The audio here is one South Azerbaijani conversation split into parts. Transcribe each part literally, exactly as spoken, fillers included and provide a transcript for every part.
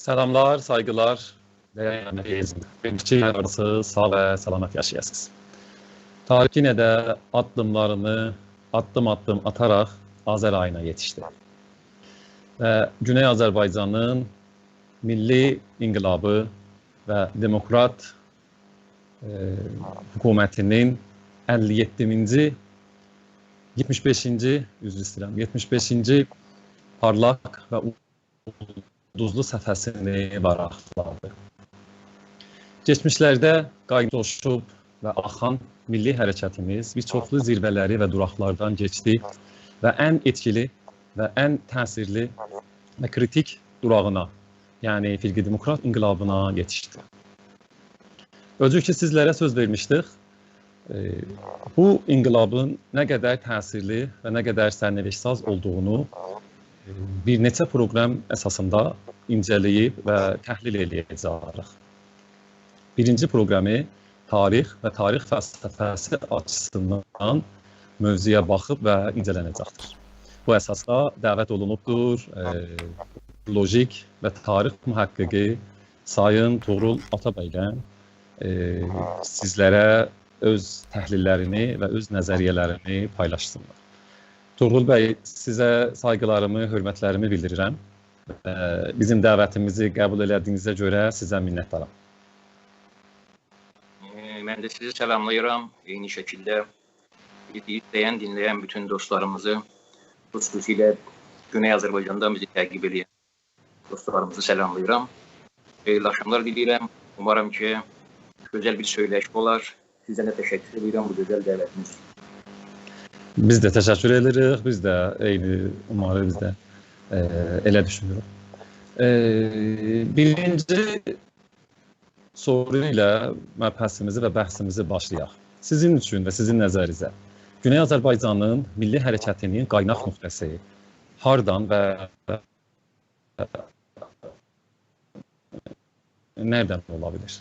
سلاملار، سایغیلار. دَیَرلی ایزله‌ییجی‌لر، اومید ائدیرم کی، هر یئرده ساغ و سلامت یاشایاسینیز. تاریخ یئنه ده آددیملارینی آددیم-آددیم آتاراق آذر آیینا یئتیشدی. و گونئی آذربایجانین میللی انقلابی و دموکرات، ائ، حکومتینین اللی یئددیمینجی، یئتمیش بئشینجی، عذر ایسته‌ییرم، یئتمیش بئشینجی پارلاق و اولدوزلو صفحه‌سینی واراقلادی. کئچمیشلرده قایناییب جوشوب و آخان میللی حرکتیمیز بیر چوخلو زیروه‌لری و دوراقلاردان کئچدی و ان ائتکیلی و ان تأثیرلی و کریتیک دوراغینا، یعنی فرقه دموکرات انقلابینا یئتیشدی. اؤزو کی، سیزلره سؤز وئرمیشدیک، ائ، بو انقلابین نه قدر تأثیرلی و نه قدر سرنوشت‌ساز اولدوغونو، ائ، بیر نئچه پروقرام اساسیندا اینجه‌له‌ییب و تحلیل ائله‌یه‌جه‌ییک. بیرینجی پروقرامی تاریخ و تاریخ فلسفه‌سی آچیسیندان موضوعا باخیب و اینجه‌لنه‌جکدیر. بو اساسدا دعوت اولونوبدور، ائ، لوژیک و تاریخ محققی سایین طغرل آتابی‌دن، ائ، سیزلره اؤز تحلیل‌لرینی و اؤز نظریه‌لرینی پایلاشسینلار. طغرل بی، سیزه سایغیلاریمی، حؤرمتلریمی بیلدیریرم. ائ، بیزیم دعوتیمیزی قبول ائله‌دیگینیزه گؤره سیزه منتدارام. ائ، من ده سیزی سلاملاییرام. عینی شکیلده بیزی ایزله‌ین، دینله‌ین بوتون دوستلاریمیزی، خصوصیله گونئی آذربایجاندان بیزی تعقیب ائله‌ین دوستلاریمیزی سلاملاییرام. خئییرلی آخشاملار دیله‌ییرم. اومارام کی، گؤزل بیر سؤیله‌ییش اولار. سیزدن ده تشکر ائدیرم بو گؤزل دعوتینیز اوچون. بیز ده تشکر ائدیریک. بیز ده عینی اوماریق، بیز ده، ائ، ائله دوشونوروک. ائ، بیرینجی سورو ایله مبحثیمیزی و بحثیمیزی باشلایاق. سیزین اوچون و سیزین نظرینیزه گونئی آذربایجانین میللی حرکتینین قایناق نقطه‌سی هاردان و نه‌دن اولا بیلیر؟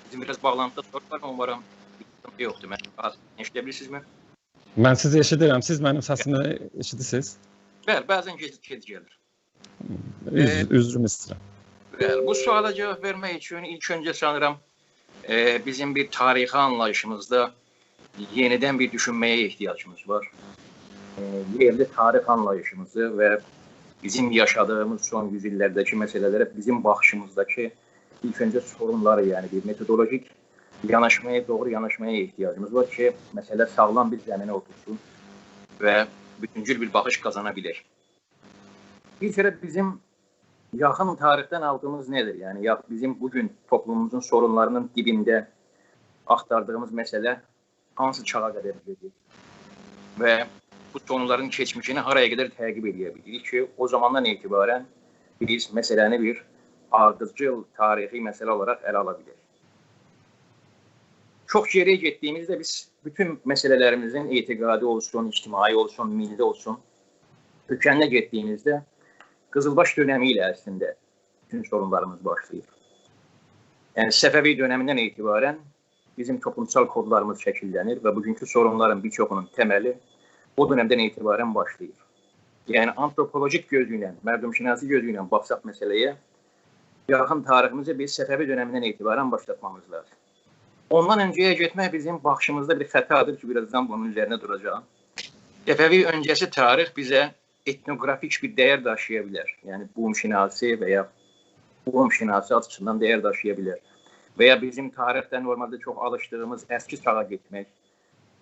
بیزیم بیر آز باغلانتیدا سورون وار، اومارام بیر سیخینتی یوخدور. منی راحت ائشیده بیلیرسینیزمی؟ من سیزی ائشیدیرم، سیز منیم سسیمی ائشیدیرسینیز؟ بلی، بعضا گئج، گئج گلیر. عذر، ائ، عذرومو ایسته‌ییرم. بلی، بو سؤالا جواب وئرمک اوچون ایلک اؤنجه سانیرام، ائ، بیزیم بیر تاریخی آنلاییشیمیزدا یئنیدن بیر دوشونمه‌یه احتیاجیمیز وار. ائ، یئرلی تاریخ آنلاییشیمیزی و بیزیم یاشادیغیمیز سون یوز ایللرده‌کی مسئله‌لره بیزیم باخیشیمیزداکی ایلک اؤنجه سورونلاری، یعنی بیر متودولوژیک یاناشمایا، دوغرو یاناشمایا احتیاجیمیز وار کی، مسئله ساغلام بیر زمینه اوتورسون و بوتونجول بیر باخیش قازانا بیلک. بیر کره بیزیم یاخین تاریخدن آلدیغیمیز نه‌دیر؟ یعنی، یا-، بیزیم بو گون توپلوموموزون سورونلارینین دیبینده آختاردیغیمیز مسئله هانسی چاغا قدر گئدیر؟ و بو سورونلارین کئچمیشینی هارایا قدر تعقیب ائله‌یه بیلیریک کی، او زاماندان اعتباراً بیز مسئله‌نی بیر آردیجیل تاریخی مسئله اولاراق اله آلا بیلریک؟ چوخ گئری‌یه گئتدیگیمیزده بیز بوتون مسئله‌لریمیزین، اعتقادی اولسون، اجتماعی اولسون، میللی اولسون، کؤکنینه گئتدیگیمیزده قیزیلباش دؤنمی ایله اصلینده بوتون سورونلاریمیز باشلاییر. یعنی، صفوی دؤنمیندن اعتباراً بیزیم توپلومسال کودلاریمیز شکیللنیر و بوگونکو سورونلارین بیر چوخونون تملی او دؤنمدن اعتباراً باشلاییر. یعنی، آنتروپولوژیک گؤزو ایله، مردم‌شناسی گؤزو ایله باخساق مسئله‌یه، یاخین تاریخیمیزی بیز صفوی دؤنمیندن اعتباراً باشلاتمامیز لازیم. اوندان اؤنجه‌یه گئتمک بیزیم باخیشیمیزدا بیر خطادیر کی، بیر آزدان بونون اوزرینده دوراجاغام. صفوی اؤنجه‌سی تاریخ بیزه ائتنوگرافیک بیر دَیَر داشییا بیلر. یعنی، بوم‌شناسی و یا قوم‌شناسی آچیسیندان دَیَر داشییا بیلر. و یا بیزیم تاریخده نورمالدا چوخ آلیشدیغیمیز اسکی چاغا گئتمک،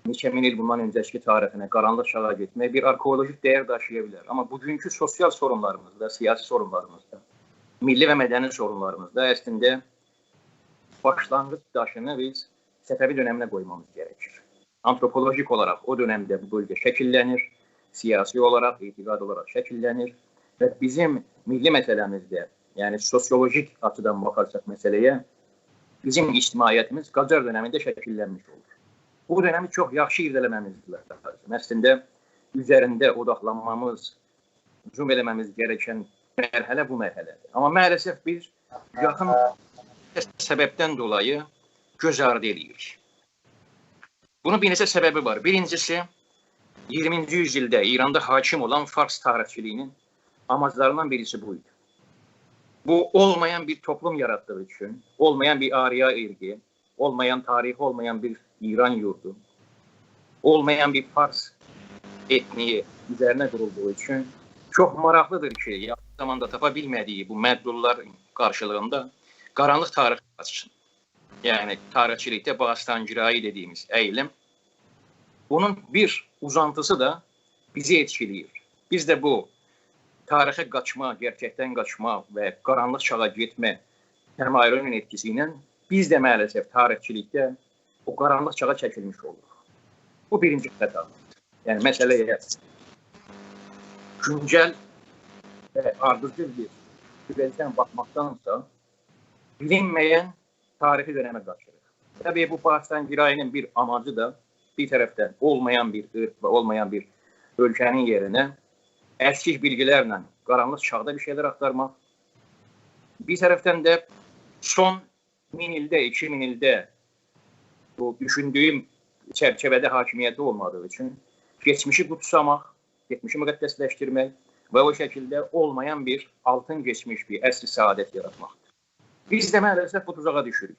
نئچه مین ایل بوندان اؤنجه‌کی تاریخینه، قارانلیق چاغا گئتمک بیر آرخئولوژیک دَیَر داشییا بیلر. آمما بوگونکو سوسیال سورونلاریمیزدا، سیاسی سورونلاریمیزدا، میللی و مدنی سورونلاریمیزدا اصلینده باشلانغیج داشینی بیز صفوی دؤنمینه قویمامیز گرکیر. آنتروپولوژیک اولاراق او دؤنمده بو بؤلگه شکیللنیر، سیاسی اولاراق، اعتقاد اولاراق شکیللنیر و بیزیم میللی مسئله‌میزده، یعنی سوسیولوژیک آچیدان باخارساق مسئله‌یه، بیزیم اجتماعیتیمیز قاجار دؤنمینده شکیللنمیش اولور. بو دؤنمی چوخ یاخشی ایرده‌له‌مه‌میز لازیم. اصلینده اوزرینده اوداقلانمامیز، زوم ائله‌مه‌میز گرکن مرحله بو مرحله‌دیر. آمما مع‌الاسف بیز یاخین سببدن دولایی گؤز آردی ائله‌ییریک. بونون بیر نئچه سببی وار. بیرینجیسی، اییرمینجی یوزایلده ایراندا حاکم اولان فارس تاریخچیلیگینین آماجلاریندان بیریسی بو ایدی. بو، اولمایان بیر توپلوم یاراتدیغی اوچون، اولمایان بیر آریا عرقی، اولمایان تاریخی اولمایان بیر ایران یوردو، اولمایان بیر فارس ائتنیگی اوزرینه قورولدوغو اوچون چوخ ماراقلیدیر کی، یاخین زاماندا تاپا بیلمه‌دیگی بو معلوللار قارشیلیغیندا قارانلیق تاریخ آچسین. یعنی تاریخچیلیکده باستان‌گرایی دئدیگیمیز ائییلیم. بونون بیر اوزانتیسی دا بیزی ائتکیله‌ییر. بیز ده بو تاریخه قاچما، گئرچکدن قاچما و قارانلیق چاغا گئتمه تمایلونون ائتکیسی ایله بیز ده مع‌الاسف تاریخچیلیکده او قارانلیق چاغا چکیلمیش اولوروق. بو بیرینجی خطا. یعنی مسئله‌یه گونجل و آردیجیل بیر گؤزدن باخماقدانسا، بیلینمه‌ین تاریخی دؤنمه قاچیریق. طبیعی، بو باستان‌گرایی‌نین بیر آماجی دا بیر طرفدن اولمایان بیر عرق و اولمایان بیر اؤلکه‌نین یئرینه اسکی بیلگیلرله قارانلیق چاغدا بیر شئیلر آختارماق، بیر طرفدن ده سون مین ایلده، ایکی مین ایلده بو دوشوندویوم چرچیوه‌ده حاکمیتی اولمادیغی اوچون کئچمیشی قوتساماق، کئچمیشی مقدس‌لشدیرمک و او شکیلده اولمایان بیر آلتین کئچمیش، بیر عصر سعادت یاراتماقدیر. بیز ده مع‌الاسف بو توزاغا دوشوروک.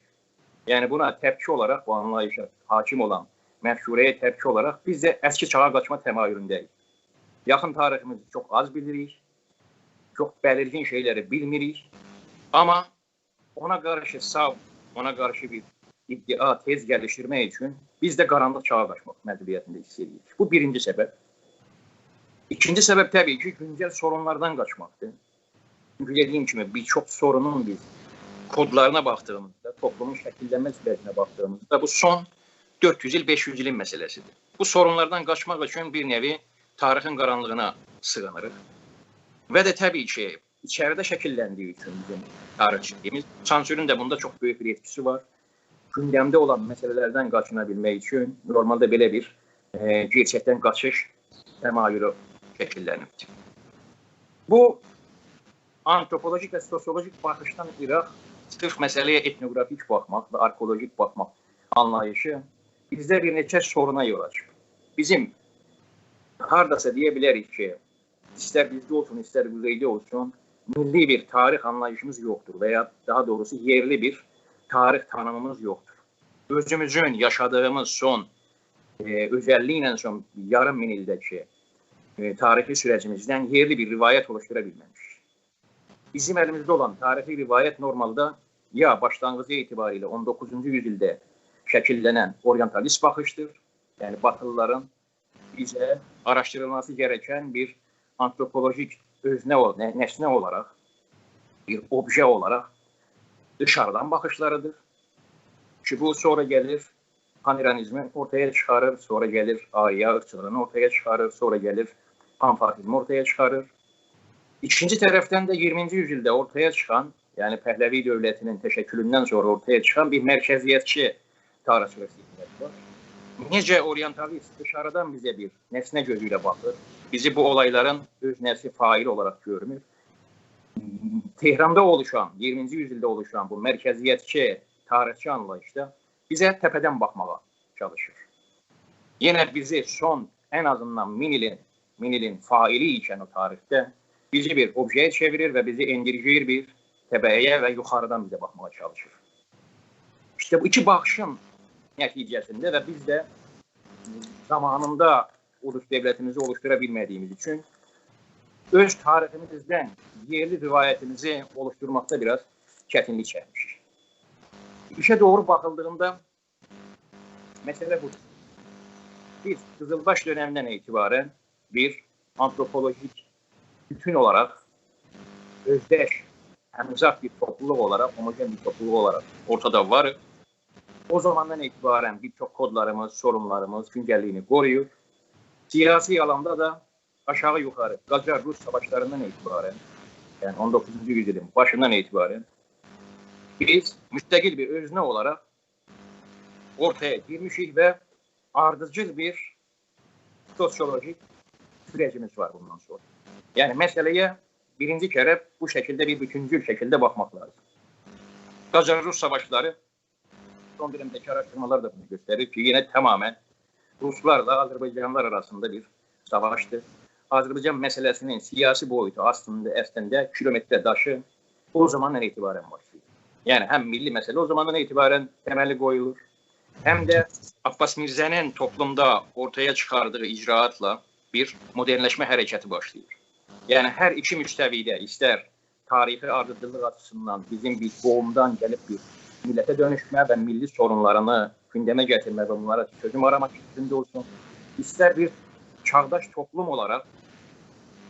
یعنی بونا تپکی اولاراق، بو آنلاییشا حاکم اولان مفکوره‌یه تپکی اولاراق بیز ده اسکی چاغا قاچما تمایلونده‌ییک. یاخین تاریخیمیزی چوخ آز بیلیریک، چوخ بلیرگین شئیلری بیلمیریک. آمما اونا قارشی ساو، اونا قارشی بیر ادعا، تئز گلیشدیرمک اوچون بیز ده قارانلیق چاغا قاچماق مجبوریتینده حیس ائدیریک. بو بیرینجی سبب. ایکینجی سبب طبیعی کی، گونجل سورونلاردان قاچماقدیر. چونکی دئدیگیم کیمی، بیر چوخ سورونون بیز کودلارینا باخدیغیمیزدا، توپلومون شکیللنمه سورجینه باخدیغیمیزدا بو سون دؤرد یوز ایل، بئش یوز ایلین مسئله‌سیدیر. بو سورونلاردان قاچماق اوچون بیر نوعی تاریخین قارانلیغینا سیغینیریق. و ده طبیعی کی، ایچریده شکیللندیگی اوچون بیزیم تاریخچیلیگیمیز، سانسورون ده بوندا چوخ بؤیوک بیر ائتکیسی وار. گوندمده اولان مسئله‌لردن قاچینا بیلمک اوچون نورمالدا بئله بیر، ائ، گئرچکدن قاچیش تمایلو شکیللنیبدیر. بو آنتروپولوژیک و سوسیولوژیک باخیشدان ایراق، صرف مسئله‌یه ائتنوگرافیک باخماق و آرخئولوژیک باخماق آنلاییشی بیزده بیر نئچه سورونا یول آچیب. بیزیم هارداسا دئیه بیلریک کی، ایستر بیزده اولسون، ایستر قوزئیده اولسون، میللی بیر تاریخ آنلاییشیمیز یوخدور و یا داها دوغروسو یئرلی بیر تاریخ تانیمیمیز یوخدور. اؤزوموزون یاشادیغیمیز سون، ائ، اؤزللیکله سون یاریم مین ایلده‌کی، ائ، تاریخی سورجیمیزدن یئرلی بیر روایت اولوشدورا بیلمه‌میشیک. بیزیم الیمیزده اولان تاریخی روایت نورمالدا یا باشلانغیجی اعتباری ایله اون دوققوزونجو یوزایلده شکیللنن اورینتالیست باخیشدیر، یعنی باتیلیلارین بیزه آراشدیریلماسی گرکن بیر آنتروپولوژیک اؤزنه اول-، نه-، نسنه اولاراق، بیر اوبژه اولاراق دیشاریدان باخیشلاریدیر. کی، بو سونرا گلیر پان‌ایرانیزمی اورتایا چیخاریر، سونرا گلیر آریا عیرقچیلیغینی اورتایا چیخاریر، سونرا گلیر پان‌فارسیزمی اورتایا چیخاریر. ایکینجی طرفدن ده اییرمینجی یوزایلده اورتایا چیخان، یعنی پهلوی دؤولتی‌نین تشکلوندن سونرا اورتایا چیخان بیر مرکزیتچی تاریخچیلیق ذهنیتی وار. نئجه اورینتالیست دیشاریدان بیزه بیر نسنه گؤزو ایله باخیر، بیزی بو اولایلارین اؤزنه‌سی، فاعلی اولاراق گؤرمور. تهراندا اولوشان، اییرمینجی یوزایلده اولوشان بو مرکزیتچی تاریخچی آنلاییش دا بیزه تپه‌دن باخماغا چالیشیر. یئنه بیزی سون، ان آزیندان مین ایلین، مین ایلین فاعلی ایکن او تاریخده، بیزی بیر اوبژه‌یه چئویریر و بیزی ائندیرگیر بیر طبقه‌یه و یوخاریدان بیزه باخماغا چالیشیر. ایشته بو ایکی باخیشین نتیجه‌سینده و بیز ده زامانیندا اولوش دؤولتیمیزی اولوشدورا بیلمه‌دیگیمیز اوچون اؤز تاریخیمیزدن یئرلی روایتیمیزی اولوشدورماقدا بیر آز چتینلیک چکمیشیک. ایشه دوغرو باخیلدیغیندا مسئله بودور. بیز قیزیلباش دؤنمیندن اعتباراً بیر آنتروپولوژیک، بوتون اولاراق اؤزدش، همزاد بیر توپلولوق اولاراق، هوموژن بیر توپلولوق اولاراق اورتادا واریق. او زاماندان اعتبارا بیر چوخ کودلاریمیز، سورونلاریمیز گونجللیگینی قورویور. سیاسی آلاندا دا آشاغی یوخاری قاجار روس ساواشلاریندان اعتبارا، یعنی اون دوققوزونجو یوزایلین باشیندان اعتبارا بیز مستقل بیر اؤزنه اولاراق اورتایا گیرمیشیک و آردیجیل بیر سوسیولوژیک سوره‌جیمیز وار بوندان سونرا. یعنی مسئله‌یه بیرینجی کره بو شکیلده، بیر بوتونجول شکیلده باخماق لازیم. قاجار روس ساواشلاری سون دؤنمده‌کی آراشدیرمالار دا بونو گؤستریر کی، یئنه تمامیله روسلارلا آذربایجانلیلار آراسیندا بیر ساواشدیر. آذربایجان مسئله‌سینین سیاسی بویوتو آسلیندا، اصلینده کیلومتر داشی او زاماندان اعتبارا باشلاییر. یعنی هم میللی مسئله او زاماندان اعتبارا تملی قویولور، هم ده عباس میرزه‌نین توپلومدا اورتایا چیخاردیغی اجراآتلا بیر مدرنلشمه حرکتی باشلاییر. یعنی هر ایکی مستویده، ایستر تاریخی آردیجیللیق آچیسیندان بیزیم بیر قومدان گلیب بیر میللته دؤنوشمه و میللی سورونلارینی گوندمه گتیرمه و بونلارا چؤزوم آراماق فیکرینده اولسون، ایستر بیر چاغداش توپلوم اولاراق،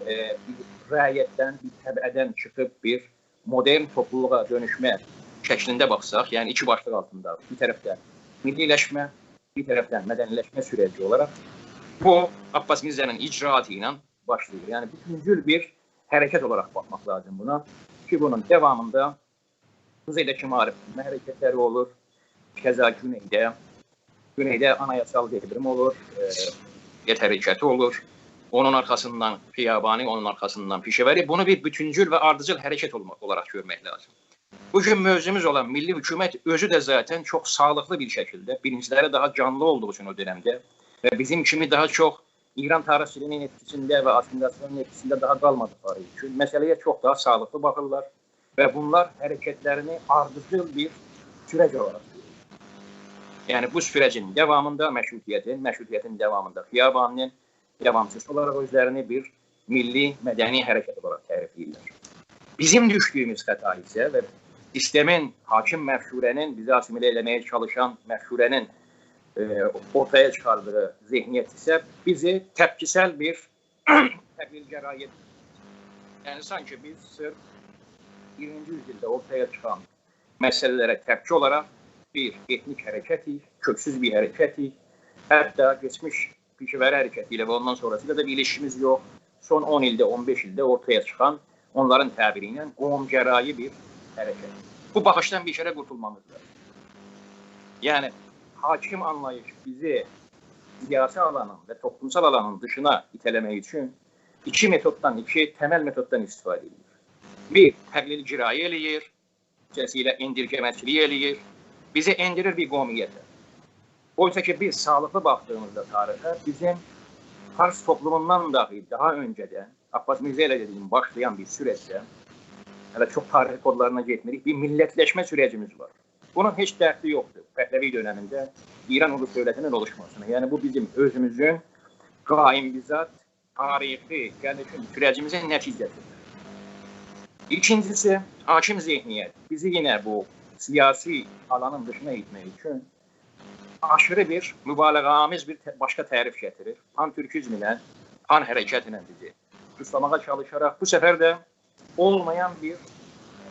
ائ، بیر رعیتدن، بیر طبقه‌دن چیخیب بیر مدرن توپلولوغا دؤنوشمه شکلینده باخساق، یعنی ایکی باشلیق آلتیندا، بیر طرفدن میللی‌لشمه، بیر طرفدن مدنی‌لشمه سوره‌جی اولاراق بو عباس میرزه‌نین اجراآتی ایله باشلاییر. یعنی بوتونجول بیر حرکت اولاراق باخماق لازیم بونا کی، بونون داوامیندا قوزئیده کیمی آیریلماما حرکتلری اولور، کذا گونئیده، گونئیده آنایاسال دئوریم اولور، ائ، یت حرکتی اولور. اونون آرخاسیندان خیابانی، اونون آرخاسیندان پیشه‌وری. بونو بیر بوتونجول و آردیجیل حرکت اولما-، اولاراق گؤرمک لازیم. بو گون موضوعوموز اولان میللی حکومت اؤزو ده ذاتاً چوخ ساغلیقلی بیر شکیلده، بیلینجلری داها جانلی اولدوغو اوچون او دؤنمده و بیزیم کیمی داها چوخ ایران تاریخچیلیگینین ائتکیسینده و آسیمیلاسیونون ائتکیسینده داها قالمادیقلاری اوچون مسئله‌یه چوخ داها ساغلیقلی باخیرلار و بونلار حرکتلرینی آردیجیل بیر سورج اولاراق گؤرور. یعنی بو سوره‌جین داوامیندا مشروطیتین، مشروطیتین داوامیندا خیابانی‌نین داوامچیسی اولاراق اؤزلرینی بیر میللی، مدنی حرکت اولاراق تعریفله‌ییرلر. بیزیم دوشدویوموز خطا ایسه و سیستمین، حاکم مفکوره‌نین، بیزی آسیمیله ائله‌مه‌یه چالیشان مفکوره‌نین، ائ، اورتایا چیخاردیغی ذهنیت ایسه بیزی تپکیسل بیر تقلیدگرایی، یعنی سانکی بیز صرف اییرمینجی یوزایلده اورتایا چیخان مسئله‌لره تپکی اولاراق بیر ائتنیک حرکتیک، کؤکسوز بیر حرکتیک. حتی کئچمیش پیشه‌وری حرکتی ایله و اوندان سونراسی ایله ده بیر ایلیشکیمیز یوخ. سون اون ایلده، اون بئش ایلده اورتایا چیخان، اونلارین تعبیری ایله، قوم‌گرایی بیر حرکت. بو باخیشدان بیر کره قورتولمامیز لازیم. یعنی حاکم آنلاییش بیزی سیاسی آلانین و توپلومسال آلانین دیشینا ایته‌له‌مک اوچون ایکی متوددان، ایکی تمل متوددان استفاده ائدیر. بیر، تقلیدگرایی ائله‌ییر، کسیله ایندیرگه‌مه‌چیلیک ائله‌ییر، بیزی ائندیریر بیر قومیته. اویسا کی، بیز ساغلیقلی باخدیغیمیزدا تاریخه، بیزیم فارس توپلوموندان داهی داها اؤنجه‌دن، عباس میرزه ایله دئدیگیم باشلایان بیر سوره‌جده، هله چوخ تاریخی کودلارینا گئتمیریک، بیر میللتلشمه سوره‌جیمیز وار. بونون هئچ دخلی یوخدور پهلوی دؤنمینده ایران اولوس دؤولتی‌نین اولوشماسینا. یعنی، بو بیزیم اؤزوموزون قائم‌بذات تاریخی، یعنی کی، سوره‌جیمیزین نتیجه‌سی‌دیر. ایکینجیسی، حاکم ذهنیت بیزی یئنه بو سیاسی آلانین دیشینا ایتمک اوچون آشیری بیر، مبالغه‌آمیز بیر ت-، باشقا تعریف گتیریر. پان‌تورکیزم ایله، پان حرکت ایله بیزی دوستلاماغا چالیشاراق بو سفر ده اولمایان بیر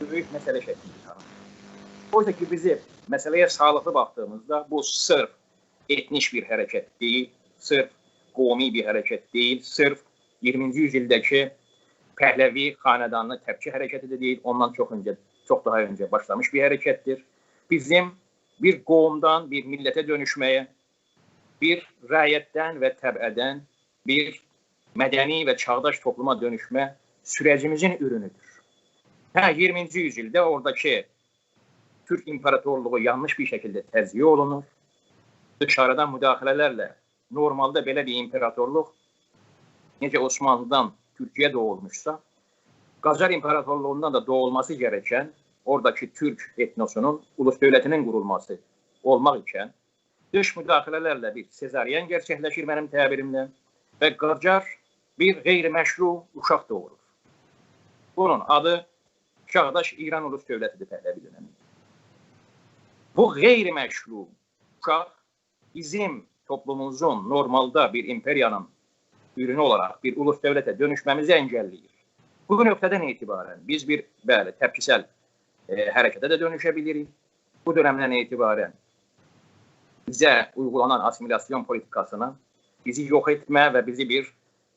بؤیوک مسئله شکلینده تانیتیر. اویسا کی، بیزی مسئله‌یه ساغلیقلی باخدیغیمیزدا بو صرف ائتنیک بیر حرکت دئییل، صرف قومی بیر حرکت دئییل، صرف اییرمینجی یوزایلده‌کی پهلوی خاندانینا تپکی حرکتی ده دئییل، اوندان چوخ اؤنجه، چوخ داها اؤنجه باشلامیش بیر حرکتدیر. بیزیم بیر قومدان بیر میللته دؤنوشمه‌یه، بیر رعیتدن و طبقه‌دن بیر مدنی و چاغداش توپلوما دؤنوشمه سوره‌جیمیزین اورونودور. هه، اییرمینجی یوزایلده اوراداکی تورک ایمپراتورلوغو یانلیش بیر شکیلده تجزیه اولونور. دیشاریدان مداخله‌لرله نورمالدا بئله بیر ایمپراتورلوق، نئجه عثمانلی‌دان تورکیه دوغولموشسا، قاجار ایمپراتورلوغوندان دا دوغولماسی گره‌کن اوراداکی تورک ائتنوسونون اولوس دؤولتی‌نین قورولماسی اولماق ایکن، دیش مداخله‌لرله بیر سزارین گرچکلشیر منیم تعبیریمله و قاجار بیر غیرمشروع اوشاق دوغورور. بونون آدی چاغداش ایران اولوس دؤولتی‌دیر پهلوی دؤنمینده. بو غیرمشروع اوشاق بیزیم توپلوموموزون نورمالدا بیر ایمپریانین اورونو اولاراق بیر اولوس دؤولته دؤنوشمه‌میزی انگلله‌ییر. بو نقطه‌دن اعتبارا بیز بیر، بلی، تپکیسل، ائ، حرکته ده دؤنوشه بیلیریک. بو دؤنمدن اعتبارا بیزه اویغولانان آسیمیلاسیون پولیتیکاسینا بیزی یوخ ائتمه و بیزی بیر،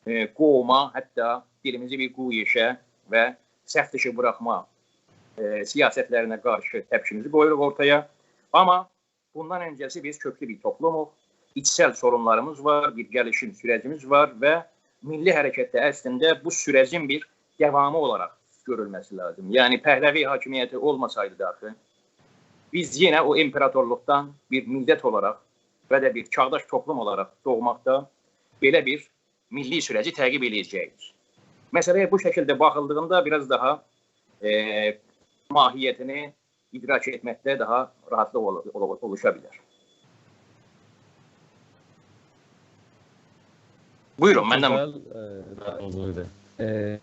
ائ، قووما، حتی دیلیمیزی بیر گویشه و صف دیشی بوراخما، ائ، سیاستلرینه قارشی تپکیمیزی قویوروق اورتایا. آمما بوندان اؤنجه‌سی بیز کؤکلو بیر توپلوموق. ایچسل سورونلاریمیز وار، بیر گلیشیم سوره‌جیمیز وار و میللی حرکت ده اصلینده بو سوره‌جین بیر داوامی اولاراق گؤرولمه‌سی لازیم. یعنی پهلوی حاکمیتی اولماسایدی داخی، بیز یئنه او ایمپراتورلوقدان بیر میللت اولاراق و ده بیر چاغداش توپلوم اولاراق دوغماقدا بئله بیر میللی سوره‌جی تعقیب ائله‌یه‌جه‌ییک. مسئله‌یه بو شکیلده باخیلدیغیندا بیر آز داها، ائ، ماهیتینی ادراک ائتمکده داها راحاتلیق اول-، اول-، اولوشا بیلر. بویورون، مندن گؤزل، ائ، موضوع ایدی. ائ،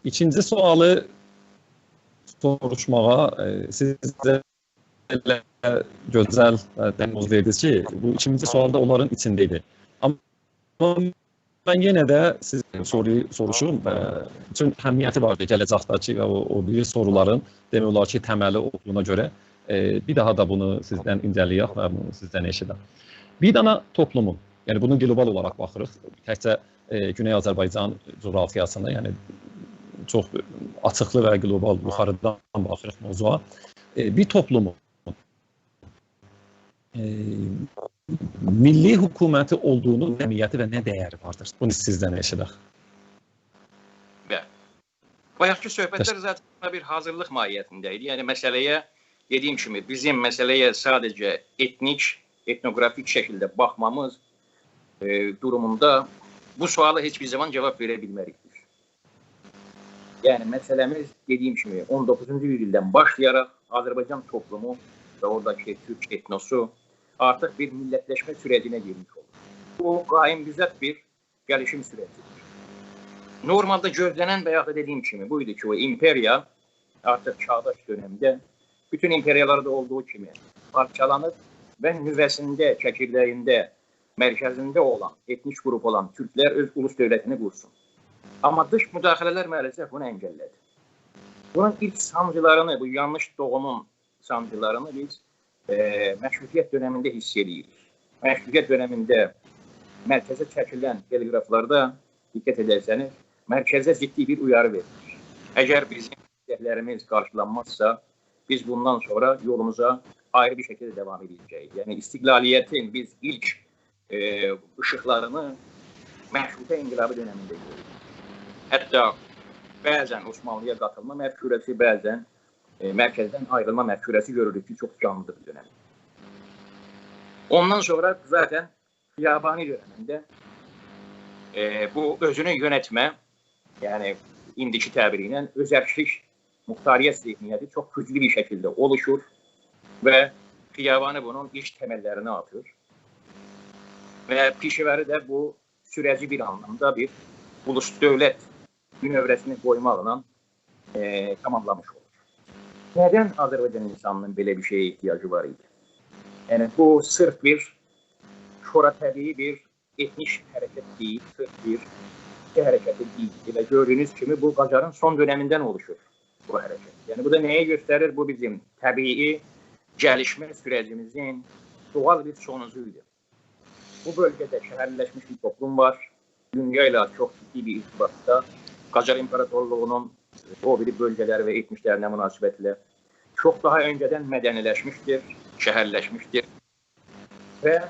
ایکینجی سؤالی سوروشماغا، ائ، سیز ده ائله گؤزل، ائ، دموز وئردینیز کی، بو ایکینجی سؤال دا اونلارین ایچینده ایدی. آمما من یئنه ده سیز سورویو سوروشوم، ائ، چون اهمیتی واردی گله‌جکده‌کی و او، او بیری سورولارین، دئمک اولار کی، تملی اولدوغونا گؤره، ائ، بیر داها دا بونو سیزدن اینجه‌له‌یک و بونو سیزدن ائشیدک. بیر دنه توپلومون، یعنی بونو گلوبال اولاراق باخیریق، تکجه، ائ، گونئی آذربایجان جغرافیاسیندا، یعنی چوخ آچیقلی و گلوبال، یوخاریدان باخیریق موضوعا. ائ، بیر توپلومون ائ، میللی حکومتی اولدوغونون اهمیتی و نه ده‌یری واردیر؟ بونو سیزدن ائشیدک. بلی. بایاقکی صحبتلر ذاتاً بیر حاضیرلیق ماهیتینده ایدی. یعنی مسئله‌یه، دئدیگیم کیمی، بیزیم مسئله‌یه ساده‌جه ائتنیک، ائتنوگرافیک شکیلده باخمامیز، ائ، دوروموندا بو سؤالا هئچ بیر زامان جواب وئره بیلمه‌ریک بیز. یعنی، مسئله‌میز، دئدیگیم کیمی، اون دوققوزونجو یوز ایلدن باشلایاراق آذربایجان توپلومو و اوراداکی تورک ائتنوسو آرتیق بیر میللتلشمه سوره‌جینه گیرمیش اولور. بو، قائم‌بذات بیر گلیشیم سوره‌جیدیر. نورمالدا گؤزله‌نن و یاخود دا دئدیگیم کیمی، بو ایدی کی، او ایمپریا آرتیق چاغداش دؤنمده بوتون ایمپریالاردا اولدوغو کیمی پارچالانیب و نووه‌سینده، چکیرده‌یینده، مرکزینده اولان، ائتنیک قروپ اولان تورکلر اؤز اولوس دؤولتینی قورسون. آمما دیش مداخله‌لر مع‌الاسف بونو انگلله‌دی. بونون ایلک سانجیلارینی، بو یانلیش دوغومون سانجیلارینی بیز، ائ، مشروطیت دؤنمینده حیس ائدیریک. مشروطیت دؤنمینده مرکزه چکیلن تلگرافلاردا، دقت ائدرسنیز، مرکزه جدی بیر اویاری وئریلیر. اگر بیزیم ایستکلریمیز قارشیلانمازسا، بیز بوندان سونرا یولوموزا آیری بیر شکیلده داوام ائده‌جه‌ییک. یعنی، استقلالیتین بیز ایلک، ائ، ایشیقلارینی مشروطه انقلابی دؤنمینده گؤروروک. حتی بعضاً عثمانلی‌یا قاتیلما مفکوره‌سی، بعضاً، ائ، مرکزدن آیریلما مفکوره‌سی گؤروروک کی، چوخ جانلیدیر بو دؤنم. اوندان سونرا ذاتاً خیابانی دؤنمینده، ائ، بو اؤزونو یؤنتمه، یعنی ایندیکی تعبیری ایله اؤزرکلیک، مختاریت ذهنیتی چوخ گوجلو بیر شکیلده اولوشور و خیابانی بونون ایلک تمللرینی آتیر. و پیشه‌وری ده بو سوره‌جی بیر آنلامدا بیر اولوس دؤولت مونئوره‌سینی قویماقلا، ائ، تاماملامیش اولور. ندن آذربایجان اینسانینین بئله بیر شئیه احتیاجی وار ایدی؟ یعنی، بو صرف بیر شورا طبیعی بیر ائتنیک حرکت دئییل، صرف بیر ایکی حرکتی دئییل. ائله گؤردویونوز کیمی، بو قاجارین سون دؤنمیندن اولوشور بو حرکت. یعنی، بو دا نه‌یی گؤستریر؟ بو بیزیم طبیعی گلیشمه سوره‌جیمیزین دوغال بیر سونوجو ایدی. بو بؤلگه‌ده شهرلشمیش بیر توپلوم وار. دونیا ایله چوخ جدی بیر ارتباطدا. قاجار ایمپراتورلوغونون او بیری بؤلگه‌لری و ائتنیکلرینه مناسبتله چوخ داها اؤنجه‌دن مدنی‌لشمیشدیر، شهرلشمیشدیر و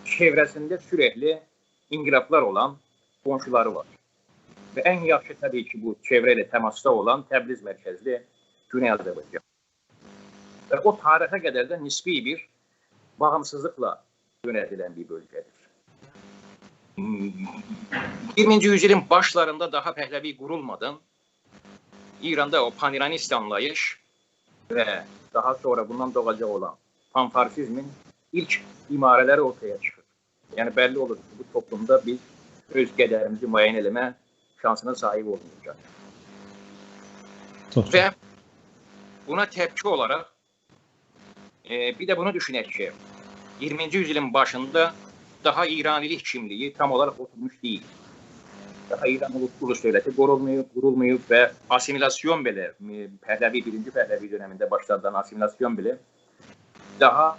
چئوره‌سینده سورکلی انقلابلار اولان قونشولاری وار. و ان یاخشی، طبیعی کی، بو چئوره ایله تماسدا اولان تبریز مرکزلی گونئی آذربایجان. و او تاریخه قدر ده نسبی بیر باغیمسیزلیقلا یؤنه‌دیلن بیر بؤلگه‌دیر. اییرمینجی یوزایلین باشلاریندا، داها پهلوی قورولمادان، ایراندا او پان‌ایرانیست آنلاییش و داها سونرا بوندان دوغاجاق اولان پان‌فارسیزمین ایلک اماره‌لری اورتایا چیخیر. یعنی، بللی اولور کی، بو توپلومدا بیز اؤز قدریمیزی معین ائله‌مه شانسینا صاحیب اولمایاجاغیق. چوخ و بونا تپکی اولاراق، ائ، بیر ده بونو دوشونک کی، اییرمینجی یوزایلین باشیندا داها ایرانی‌لیک کیملیگی تام اولاراق اوتورموش دئییل. داها ایران اولوس، اولوس دؤولتی قورولماییب، قورولماییب و آسیمیلاسیون بئله، ائ، پهلوی، بیرینجی پهلوی دؤنمینده باشلادیلان آسیمیلاسیون بئله داها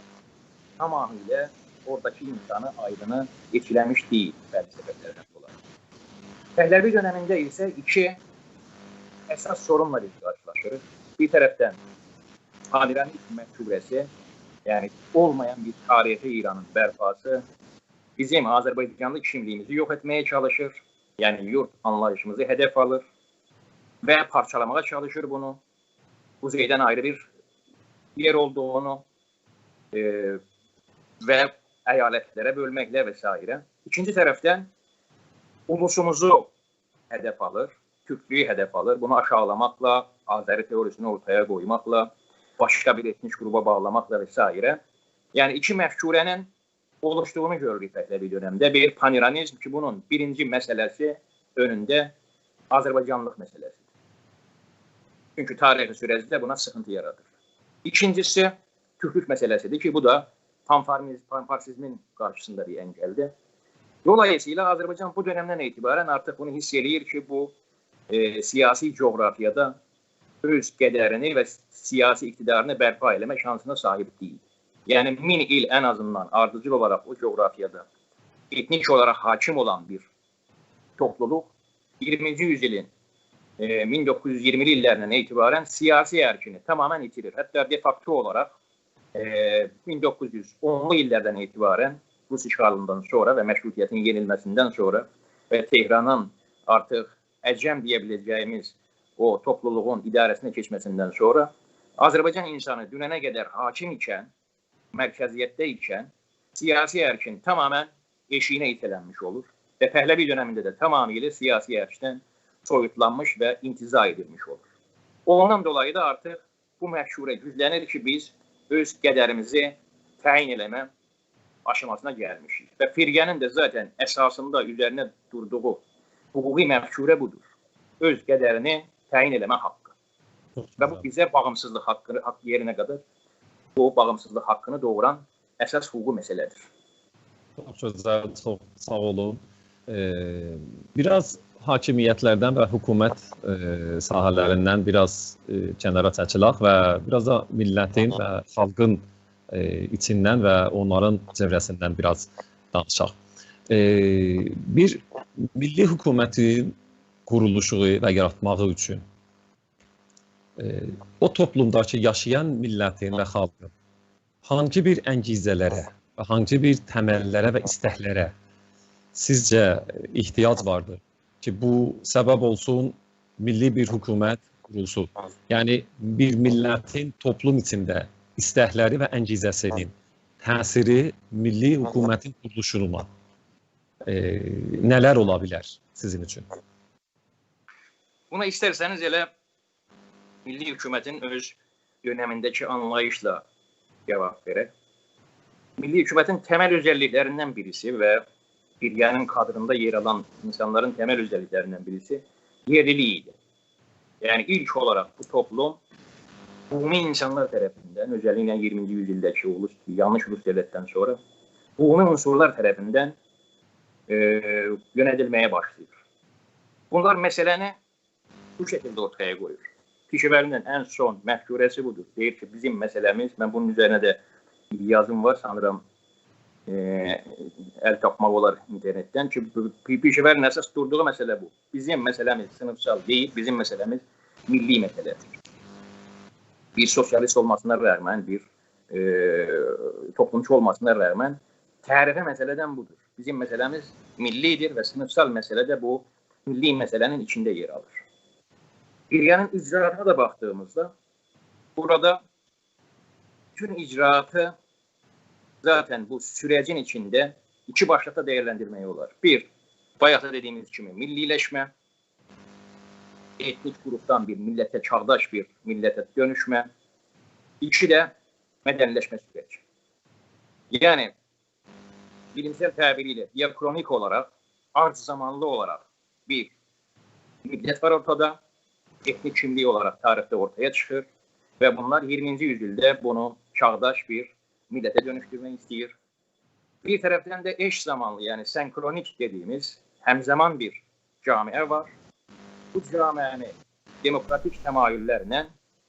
تمامیله اوراداکی اینسانی، آیدینی ائتکیله‌میش دئییل بللی سببلردن دولایی. پهلوی دؤنمینده ایسه ایکی اساس سورونلا بیز قارشیلاشیریق. بیر طرفدن پان‌ایرانیزم مفکوره‌سی، یعنی اولمایان بیر تاریخی ایرانین برپاسی، بیزیم آذربایجانلی کیملیگیمیزی یوخ ائتمه‌یه چالیشیر. یعنی یورد آنلاییشیمیزی هدف آلیر و پارچالاماغا چالیشیر بونو. قوزئیدن آیری بیر یئر اولدوغونو، ائ، و ایالتلره بؤلمکله و سایره. ایکینجی طرفدن اولوسوموزو هدف آلیر، تورکلویو هدف آلیر. بونو آشاغیلاماقلا، آذری تئوریسینی اورتایا قویماقلا، باشقا بیر ائتنیک قروپا باغلاماقلا و سایره. یعنی ایکی مفکوره‌نین اولوشدوغونو گؤروروک پهلوی دؤنمده. بیر پان‌ایرانیزم کی، بونون بیرینجی مسئله‌سی اؤنونده آذربایجانلیلیق مسئله‌سیدیر. چونکی تاریخی سورجده بونا سیخینتی یارادیر. ایکینجیسی، تورکلوک مسئله‌سیدیر کی، بو دا پان‌فارمیز-، پان‌فارسیزمین قارشیسیندا بیر انگلدیر. دولاییسییلا آذربایجان بو دؤنمدن اعتباراً آرتیق بونو حیس ائله‌ییر کی، بو، ائ، سیاسی جغرافیادا اؤز قدرینی و سیاسی اقتدارینی برپا ائله‌مه شانسینا صاحیب دئییل. یعنی، مین ایل ان آزیندان آردیجیل اولاراق او جغرافیادا ائتنیک اولاراق حاکم اولان بیر توپلولوق اییرمینجی یوزایلین، ائ، مین دوققوز یوز اییرمیلی ایللریندن اعتباراً سیاسی ارکینی تماماً ایتیریر. حتی دفاکتو اولاراق، ائ، مین دوققوز یوز اونلو ایللردن اعتباراً، روس اشغالیندان سونرا و مشروطیتین یئنیلمه‌سیندن سونرا و تهرانین آرتیق عجم دئیه بیله‌جه‌ییمیز او توپلولوغون اداره‌سینه کئچمه‌سیندن سونرا آذربایجان اینسانی دوننه قدر حاکم ایکن، مرکزیتده ایکن، سیاسی ارکین تماماً ائشیگینه ایته‌لنمیش اولور. و پهلوی دؤنمینده ده تمامیله سیاسی ارکدن سویوتلانمیش و انتزاع ائدیلمیش اولور. اوندان دولایی دا آرتیق بو مفکوره گوجلنیر کی، بیز اؤز قدریمیزی تعیین ائله‌مه آشاماسینا گلمیشیک. و فرقه‌نین ده ذاتاً اساسیندا اوزرینده دوردوغو حقوقی مفکوره بودور. اؤز قدرینی تعیین ائله‌مه حاققی. چوخ و بو گؤزل. بیزه باغیمسیزلیق حاققینی، حاق یئرینه قدر بو باغیمسیزلیق حاققینی دوغوران اساس حقوقی مسئله‌دیر. چوخ گؤزل، چوخ ساغ اولون. ائ، بیر آز حاکمیتلردن و حکومت، ائ، ساحه‌لریندن بیر آز، ائ، کنارا چکیلک و بیر آز دا میللتین و خالقین، ائ، ایچیندن و اونلارین چئوره‌سیندن بیر آز دانیشاق. ائ، بیر میللی حکومتین قورولوشو و یاراتماغی اوچون، ائ، او توپلومداکی یاشایان میللتین و خالقین هانگی بیر انگیزه‌لره و هانگی بیر تمللره و ایستکلره سیزجه احتیاج واردیر کی، بو سبب اولسون، میللی بیر حکومت قورولسون؟ یعنی، بیر میللتین توپلوم ایچینده ایستکلری و انگیزه‌سینین تأثیری میللی حکومتین قورولوشونا، ائ، نه‌لر اولا بیلر سیزین اوچون؟ بونا ایسترسه‌نیز ائله میللی حکومتین اؤز دؤنمینده‌کی آنلاییشلا جاواب وئرک. میللی حکومتین تمل اؤزللیکلریندن بیریسی و فرقه‌نین کادریندا یئر آلان اینسانلارین تمل اؤزللیکلریندن بیریسی یئرلیلیک ایدی. یعنی، ایلک اولاراق بو توپلوم بومی اینسانلار طرفیندن، اؤزللیکله اییرمینجی یوزایلده‌کی او روس، یانلیش روس دؤولتدن سونرا بومی عنصرلار طرفیندن، ائ، یؤنه‌دیلمه‌یه باشلاییر. بونلار مسئله‌نی بو شکیلده اورتایا قویور. پیشه‌وری‌نین ان سون مفکوره‌سی بودور. دئییر کی، بیزیم مسئله‌میز، من بونون اوزرینه ده یازیم وار، سانیرام، ائ، ال تاپماق اولار اینترنتدن کی، بو، پی-، پیشه‌وری‌نین اساس دوردوغو مسئله بو. بیزیم مسئله‌میز صینیفسال دئییل، بیزیم مسئله‌میز میللی مسئله‌دیر. بیر سوسیالیست اولماسینا رغماً، بیر، ائ، توپلومچو اولماسینا رغماً، تاریخی مسئله ده بودور. بیزیم مسئله‌میز میللی‌دیر و صینیفسال مسئله ده بو میللی مسئله‌نین ایچینده یئر آلیر. فرقه‌نین اجراآتینا دا باخدیغیمیزدا، بورادا بوتون اجراآتی ذاتاً بو سورجین ایچینده ایکی باشلیقدا دیرلندیرمک اولار. بیر، بایاق دا دئدیگیمیز کیمی میللی‌لشمه، ائتنیک قروپدان بیر میللته، چاغداش بیر میللته دؤنوشمه. ایکی ده مدنی‌لشمه سورجی. یعنی، بیلیمسل تعبیری ایله دیاکرونیک اولاراق، آز زامانلی اولاراق بیر میللت وار اورتادا، ائتنیک کیملیک اولاراق تاریخده اورتایا چیخیر و بونلار اییرمینجی یوزایلده بونو چاغداش بیر میللته دؤنوشدورمک ایسته‌ییر. بیر طرفدن ده ائش زامانلی، یعنی سنکرونیک دئدیگیمیز، همزامان بیر جامعه وار. بو جامعه‌نی دموکراتیک تمایل‌لرله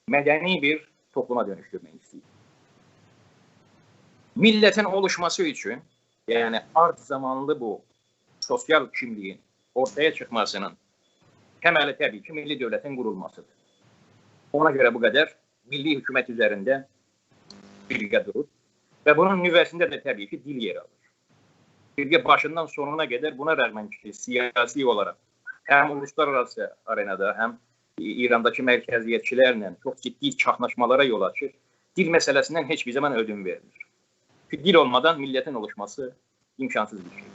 مدنی بیر توپلوما دؤنوشدورمک ایسته‌ییر. میللتین اولوشماسی اوچون، یعنی آرت زامانلی بو سوسیال کیملیگین اورتایا چیخماسینین تملی طبیعی کی، میللی دؤولتین قورولماسیدیر. اونا گؤره بو قدر میللی حکومت اوزرینده فرقه دورور و بونون نووه‌سینده ده طبیعی کی، دیل یئر آلیر. فرقه باشیندان سونونا قدر، بونا رغمن کی، سیاسی اولاراق هم اولوسلارآراسی آرئنادا، هم ایرانداکی مرکزیتچیلرله چوخ جدی چاخناشمالارا یول آچیر، دیل مسئله‌سیندن هئچ بیر زامان اؤدون وئرمیر. کی، دیل اولمادان میللتین اولوشماسی امکانسیز بیر شئیدیر.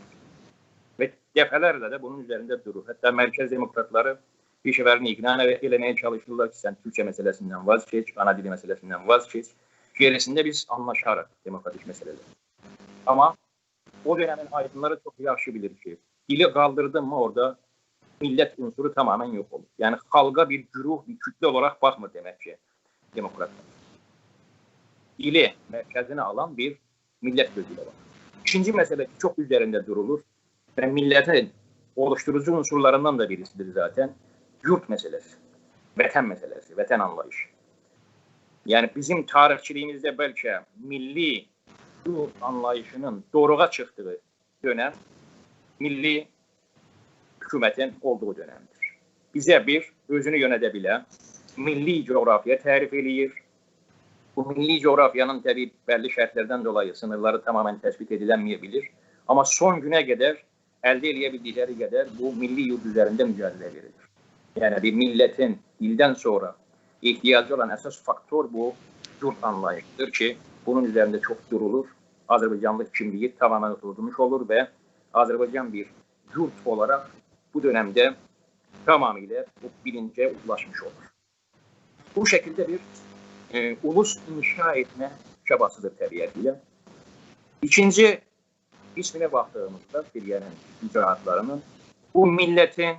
و دفعه‌لرله ده بونون اوزرینده دورور. حتی مرکز دموکراتلاری پیشه‌وری‌نی اقناع ائله‌مه‌یه چالیشیرلار کی، سن تورکجه مسئله‌سیندن واز کئچ، آنا دیلی مسئله‌سیندن واز کئچ. گئریسینده بیز آنلاشاریق دموکراتیک مسئله‌لرده. آمما او دؤنمین آیدینلاری چوخ یاخشی بیلیر کی، دیلی قالدیردین می اورادا میللت عنصرو تمامیله یوخ اولور. یعنی خالقا بیر گروه، بیر کوتله اولاراق باخمیر دئمک کی، دموکرات. دیلی مرکزینه آلان بیر میللت گؤزو ایله باخیر. ایکینجی مسئله کی، چوخ اوزرینده دورولور و میللتین اولوشدوروجو عنصرلاریندان دا بیریسیدیر ذاتاً، یورد مسئله‌سی، وطن مسئله‌سی، وطن آنلاییشی. یعنی بیزیم تاریخچیلیگیمیزده بلکه میللی یورد آنلاییشینین دوروغا چیخدیغی دؤنم میللی حکومتین اولدوغو دؤنمدیر. بیزه بیر اؤزونو یؤنده بیلن میللی جغرافیا تعریف ائله‌ییر. بو میللی جغرافیانین طبیعی بللی شرطلردن دولایی سینیرلاری تمامیله تثبیت ائدیلنمه‌یه بیلیر. آمما سون گونه قدر الده ائله‌یه بیلدیکلری قدر بو میللی یورد اوزرینده مجادله وئریر. یعنی بیر میللتین دیلدن سونرا احتیاجی اولان اساس فاکتور بو یورد آنلاییشیدیر کی، بونون اوزرینده چوخ دورولور. آذربایجانلی کیملیگی تمامیله اوتوردولموش اولور و آذربایجان بیر یورد اولاراق بو دؤنمده تمامیله بو بیلینجه اولاشمیش اولور. بو شکیلده بیر، ائ، اولوس انشا ائتمه چاباسیدیر طبیعتیله. ایکینجی قسمینه باخدیغیمیزدا، فرقه‌نین اجراآتلارینین، بو میللتین،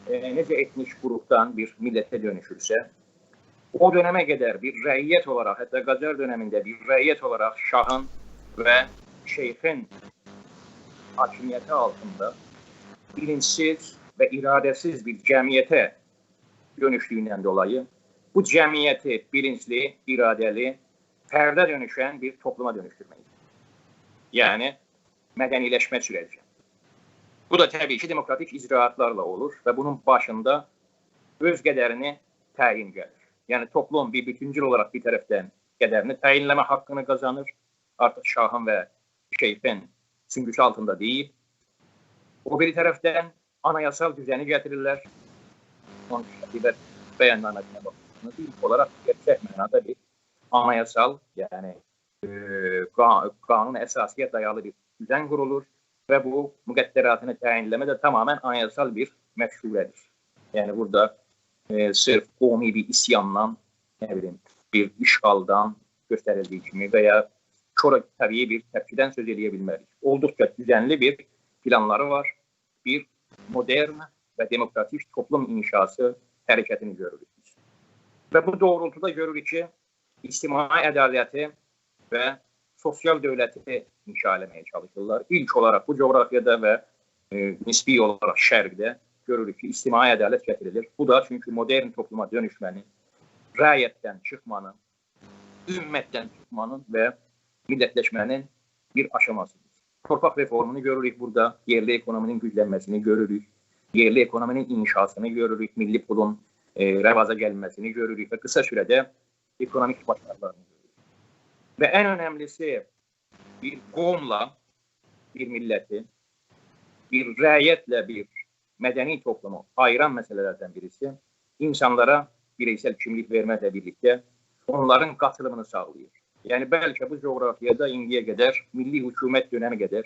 ائ، نئجه ائتنیک قروپدان بیر میللته دؤنوشورسه، او دؤنمه قدر بیر رعیت اولاراق، حتی قاجار دؤنمینده بیر رعیت اولاراق شاهین و شیخین حاکمیتی آلتیندا بیلینجسیز و اراده‌سیز بیر جمعیته دؤنوشدویوندن دولایی بو جمعیتی بیلینجلی، اراده‌لی، فرده دؤنوشن بیر توپلوما دؤنوشدورمک. یعنی مدنی‌لشمه سوره‌جی. بو دا طبیعی کی، دموکراتیک اجراآتلارلا اولور و بونون باشیندا اؤز قدرینی تعیین گلیر. یعنی توپلوم بیر بوتونجول اولاراق بیر طرفدن قدرینی تعیینله‌مه حاققینی قازانیر. آرتیق شاهین و شیخین سونگوسو آلتیندا دئییل. او بیری طرفدن آنایاسال دوزنی گتیریرلر. اونون شکیل و بیاننامه‌سینه باخیرسینیز. ایلک اولاراق گئرچک معنادا بیر آنایاسال، یعنی، ائ، قا-، قانون اساسی‌یه دایالی بیر دوزن قورولور و بو مقدراتینی تعیینله‌مه ده تمامیله آنایاسال بیر مفکوره‌دیر. یعنی بورادا، ائ، صرف قومی بیر عصیاندان، نه بیلیم، بیر اشغالدان گؤستریلدیگی کیمی و یا چوخ طبیعی بیر تپکیدن سؤز ائله‌یه بیلمریک. اولدوقجا دوزنلی بیر پلانلاری وار، بیر مدرن و دموکراتیک توپلوم انشاسی حرکتینی گؤروروک بیز. و بو دوغرولتودا گؤروروک کی، اجتماعی عدالتی و سوسیال دؤولتی انشا ائله‌مه‌یه چالیشیرلار. ایلک اولاراق بو جغرافیادا و، ائ، نسبی اولاراق شرقده گؤروروک کی، اجتماعی عدالت گتیریلیر. بو دا چونکی مدرن توپلوما دؤنوشمه‌نین، رعیتدن چیخمانین، امتدن چیخمانین و میللتلشمه‌نین بیر آشاماسیدیر. تورپاق رفورمونو گؤروروک بورادا، یئرلی اکونومی‌نین گوجلنمه‌سینی گؤروروک، یئرلی اکونومی‌نین انشاسینی گؤروروک، میللی پولون، ائ، رواجا گلمه‌سینی گؤروروک و قیسا سوره‌ده اکونومیک باشاریلارینی گؤروروک. و ان اؤنملیسی، بیر قوملا بیر میللتی، بیر رعیتله بیر مدنی توپلومو آییران مسئله‌لردن بیریسی اینسانلارا بیرئیسل کیملیک وئرمکله بیرلیکده اونلارین قاتیلیمینی ساغلاییر. یعنی بلکه بو جغرافیادا ایندییه قدر، میللی حکومت دؤنمی قدر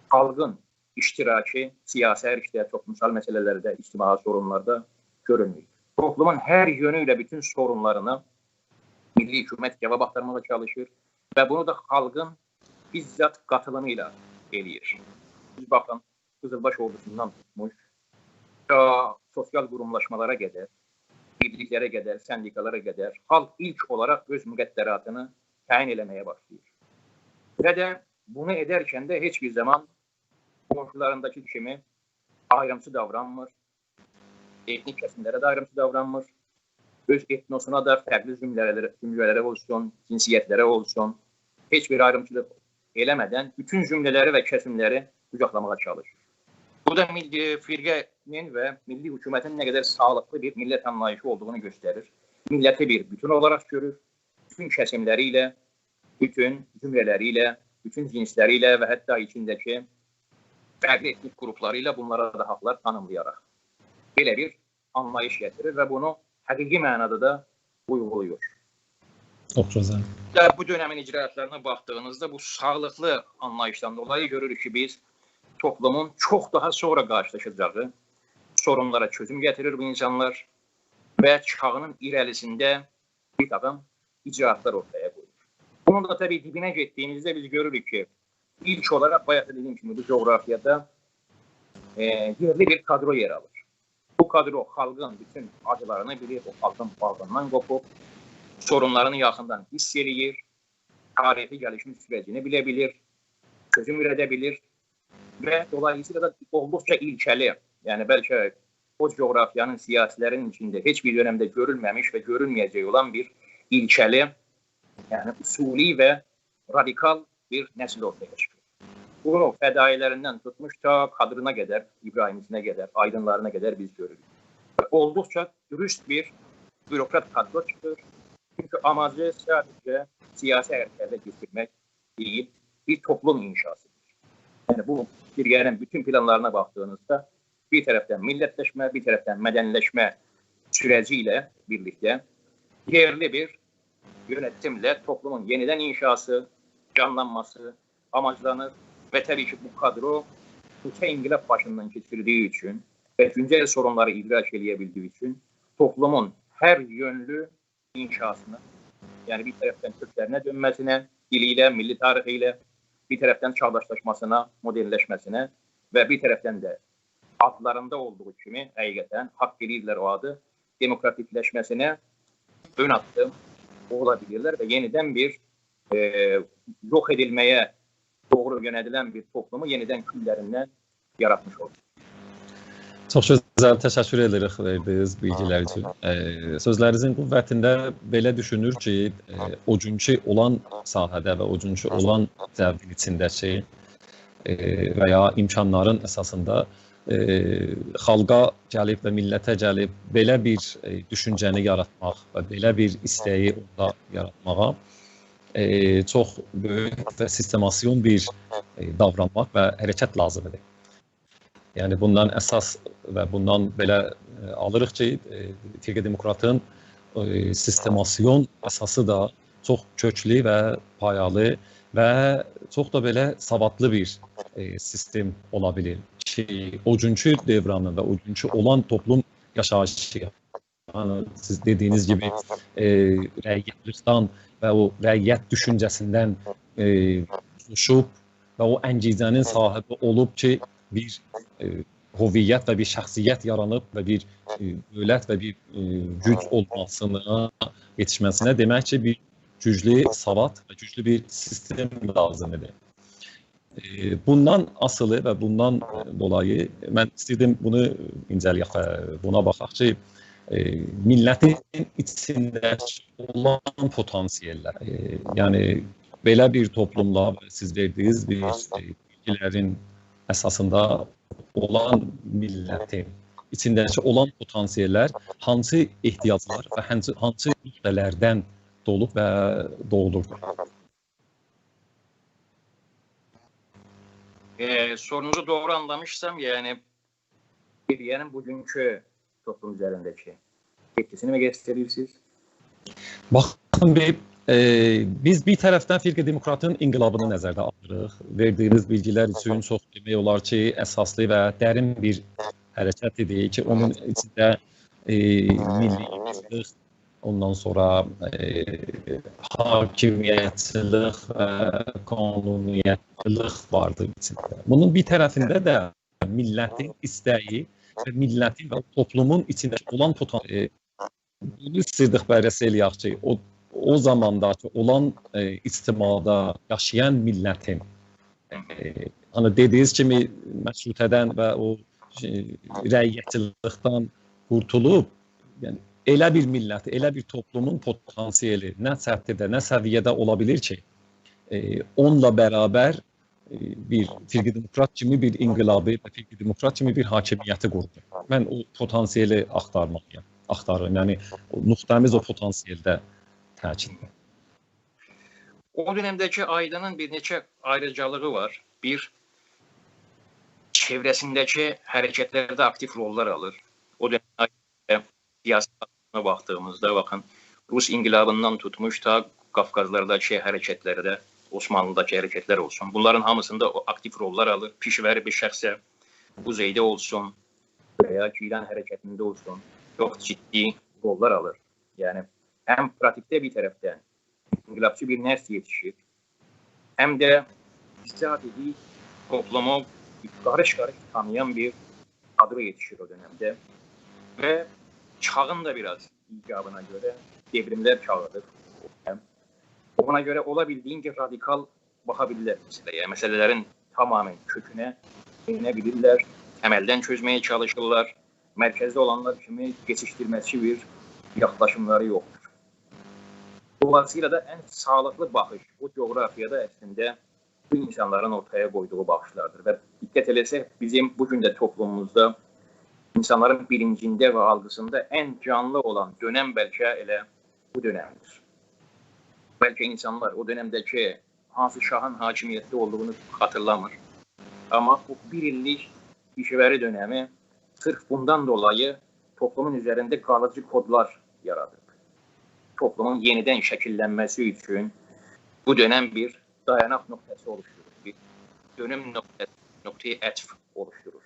خالقین اشتراکی سیاسی هر ایشده، توپلومسال مسئله‌لرده، اجتماعی سورونلاردا گؤرونمور. توپلومون هر یؤنو ایله بوتون سورونلارینا میللی حکومت جاواب آختارماغا چالیشیر و بونو دا خالقین بیززات قاتیلیمی ایله ائله‌ییر. سیز باخین، قیزیلباش اوردوسوندان توتموش، تا سوسیال قوروملاشمالارا قدر، بیرلیکلره قدر، سندیکالارا قدر خالق ایلک اولاراق اؤز مقدراتینی تعیین ائله‌مه‌یه باشلاییر. و ده بونو ائدرکن ده هئچ بیر زامان قونشولارینداکی کیمی آیریمچی داورانمیر، ائتنیک کسیملره ده آیریمچی داورانمیر، اؤز ائتنوسونا دا فرقلی زمره‌لره، زمره‌لره اولسون، جنسیتلره اولسون، هئچ بیر آیریمچیلیق ائله‌مه‌دن بوتون زمره‌لری و کسیملری قوجاقلاماغا چالیشیر. بو دا میللی فرقه‌نین و میللی حکومتین نه قدر ساغلیقلی بیر میللت آنلاییشی اولدوغونو گؤستریر. میللتی بیر بوتون اولاراق گؤرور. بوتون کسیملری ایله، بوتون زمره‌لری ایله، بوتون جنسلری ایله و حتی ایچینده‌کی فرقلی ائتنیک قروپلاری ایله بونلارا دا حاقلار تانیملایاراق بئله بیر آنلاییش گتیریر و بونو حقیقی معنادا دا اویغولویور. چوخ گؤزل. و بو دؤنمین اجراآتلارینا باخدیغینیزدا بو ساغلیقلی آنلاییشدان دولایی گؤروروک کی، بیز توپلومون چوخ داها سونرا قارشیلاشاجاغی سورونلارا چؤزوم گتیریر بو اینسانلار و چاغینین ایره‌لیسینده بیر تاکیم اجراآتلار اورتایا قویور. بونون دا طبیعی دیبینه گئتدیگیمیزده بیز گؤروروک کی، ایلک اولاراق، بایاق دا دئدیگیم کیمی، بو جغرافیادا ائ، یئرلی بیر کادرو یئر آلیر. بو کادرو خالقین بوتون آجیلارینی بیلیر، او خالقین باغریندان قوپوب، سورونلارینی یاخیندان حیس ائله‌ییر، تاریخی گلیشیم سوره‌جینی بیله بیلیر، چؤزوم اورده بیلیر و دولاییسییلا دا اولدوقجا ایلکه‌لی، یعنی بلکه او جغرافیانین سیاسیلرینین ایچینده هئچ بیر دؤنمده گؤرولمه‌میش و گؤرولمه‌یه‌جک اولان بیر ایلکه‌لی، یعنی اصولی و رادیکال بیر نسیل اورتایا چیخیر. بونو فدایی‌لریندن توتموش تا کادرینا قدر، ابراهیمی‌سینه قدر، آیدینلارینا قدر بیز گؤروروک. و اولدوقجا دوروست بیر بوروکرات کادرو چیخیر. چونکی آماجی ساده‌جه سیاسی حرکته کئچیرمک دئییل، بیر توپلوم انشاسیدیر. یعنی بو فرقه‌نین بوتون پلانلارینا باخدیغینیزدا بیر طرفدن میللتلشمه، بیر طرفدن مدنی‌لشمه سوره‌جی ایله بیرلیکده یئرلی بیر یؤنتیمله توپلومون یئنیدن انشاسی، جانلانماسی آماجلانیر و طبیعی کی، بو کادرو اؤتن انقلاب باشیندان کئچیردیگی اوچون و گونجل سورونلاری ادراک ائله‌یه بیلدیگی اوچون توپلومون هر یؤنلو انشاسینا، یعنی بیر طرفدن کؤکلرینه دؤنمه‌سینه، دیلی ایله، میللی تاریخی ایله، بیر طرفدن چاغداشلاشماسینا، مدرنلشمه‌سینه و بیر طرفدن ده آدلاریندا اولدوغو کیمی، حقیقتاً حاق ائله‌ییرلر او آدی، دموکراتیکلشمه‌سینه اؤن آددیم اولا بیلیرلر و یئنیدن بیر، ائ، یوخ ائدیلمه‌یه دوغرو یؤنه‌دیلن بیر توپلومو یئنیدن کوللریندن یاراتمیش اولور. چوخ گؤزل، تشکر ائدیریک وئردیگینیز بیلگیلر اوچون. ائ، سؤزلرینیزین قوتینده بئله دوشونور کی، ائ، او گونکو اولان ساحه‌ده و او گونکو اولان جوین ایچینده‌کی، ائ، و یا امکانلارین اساسیندا، ائ، خالقا گلیب و میللته گلیب بئله بیر، ائ، دوشونجه‌نی یاراتماق و بئله بیر ایسته‌یی اوندا یاراتماغا، ائ، چوخ بؤیوک و سیستماسیون بیر، ائ، داورانماق و حرکت لازیمدیر. یعنی بوندان اساس و بوندان بئله، ائ، آلیریق کی، ائ، فرقه دموکراتین، ائ، سیستماسیون اساسی دا چوخ کؤکلو و پایالی و چوخ دا بئله ساوادلی بیر، ائ، سیستم اولا بیلیر کی، او گونکو دؤورانین و او گونکو اولان توپلوم یاشاییشی، یعنی سیز دئدیگینیز کیمی، ائ، رعیت‌لیکدن و او رعیت دوشونجه‌سیندن، ائ، دوشوب و او انگیزه‌نین صاحیبی اولوب کی، بیر، ائ، هویت و بیر شخصیت یارانیب و بیر، ائ، دؤولت و بیر، ائ، گوج اولماسینا، یئتیشمه‌سینه، دئمک کی، بیر گوجلو ساواد و گوجلو بیر سیستم لازیمدیر. ائ، بوندان آسیلی و بوندان، ائ، دولایی من ایسته‌ییردیم بونو اینجه‌له‌یک، ائ، بونا باخاق کی، ائ، میللتین ایچینده‌کی اولان پتانسیل‌لر، ائ، یعنی بئله بیر توپلومدا سیز وئردیگینیز بیر، ائ، بیلگیلرین اساسیندا اولان میللتین ایچینده‌کی اولان پتانسیل‌لر هانسی احتیاجلار و هانسی، هانسی نقطه‌لردن دولوب و دوغولور؟ ائ، سورونوزو دوغرو آنلامیشسام، یعنی، بیر، یعنی بوگونکو توپلوم اوزرینده‌کی ائتکی‌سینی می گؤستریرسینیز؟ باخین، بیر، ائ، بیز بیر طرفدن فرقه دموکراتین انقلابینی نظرده آلیریق. وئردیگینیز بیلگیلر اوچون چوخ دئمک اولار کی، اساسلی و درین بیر حرکت ایدی کی، اونون ایچینده، ائ، میللی یئنیلیک، اوندان سونرا، ائ، حاکمیتچیلیک و قانونیتچیلیک واردی ایچینده. بونون بیر طرفینده ده میللتین ایسته‌یی و میللتین و توپلومون ایچینده اولان پتانسیل، ائ، بونو ایسته‌ییردیک بررسی ائله‌یک کی، او، او زامانداکی اولان، ائ، اجتماعدا یاشایان میللتین، ائ، هانی دئدیگینیز کیمی مشروطه‌دن و او، ائ، رعیتچیلیکدن قورتولوب، یعنی ائله بیر میللت، ائله بیر توپلومون پتانسیلی نه سطحده، نه سویه‌ده اولا بیلیر کی، ائ، اونونلا برابر، ائ، بیر فرقه دموکرات کیمی بیر انقلابی و فرقه دموکرات کیمی بیر حاکمیتی قوردو. من او پتانسیلی آختارمالی‌یام، آختاریرام. یعنی، او نقطه‌میز او پتانسیلده تأکیددیر. او دؤنمده‌کی آیدینین بیر نئچه آیریجالیغی وار. بیر، چئوره‌سینده‌کی حرکتلرده آکتیو روللار آلیر. او دؤنم سیاسی باخیشینا باخدیغیمیزدا، باخین، روس انقلابیندان توتموش تا قافقازلارداکی حرکتلرده، عثمانلی‌داکی حرکتلر اولسون، بونلارین هامیسیندا او آکتیو روللار آلیر. پیشه‌وری بیر شخصه قوزئیده اولسون و یا گیلان حرکتینده اولسون، چوخ جدی روللار آلیر. یعنی، هم پراتیکده بیر طرفدن انقلابچی بیر نسل یئتیشیر، هم ده اقتصادی توپلومو قاریش-قاریش تانییان بیر کادرو یئتیشیر او دؤنمده. و چاغین دا بیر آز ایجابینا گؤره دئوریملر چاغیدیر. اونا گؤره اولا بیلدیگینجه رادیکال باخا بیلیرلر مسئله‌یه. مسئله‌لرین تمامیله کؤکونه ائنه بیلیرلر، تملدن چؤزمه‌یه چالیشیرلار. مرکزده اولانلار کیمی کئچیشدیرمه‌چی بیر یاخلاشیملاری یوخدور. دولاییسییلا دا ان ساغلیقلی باخیش بو جغرافیادا اصلینده بو اینسانلارین اورتایا قویدوغو باخیشلاردیر. و دقت ائله‌سک، بیزیم بو گون ده توپلوموموزدا اینسانلارین بیلینجینده و آلقیسیندا ان جانلی اولان دؤنم بلکه ائله بو دؤنمدیر. بلکه اینسانلار او دؤنمده‌کی هانسی شاهین حاکمیتده اولدوغونو خاطیرلامیر. آمما بو بیر ایللیک پیشه‌وری دؤنمی صرف بوندان دولایی توپلومون اوزرینده قالیجی کودلار یارادیب. توپلومون یئنیدن شکیللنمه‌سی اوچون بو دؤنم بیر دایاناق نقطه‌سی اولوشدورور. بیر دؤنوم نقطه، نقطه‌ی عطف اولوشدورور.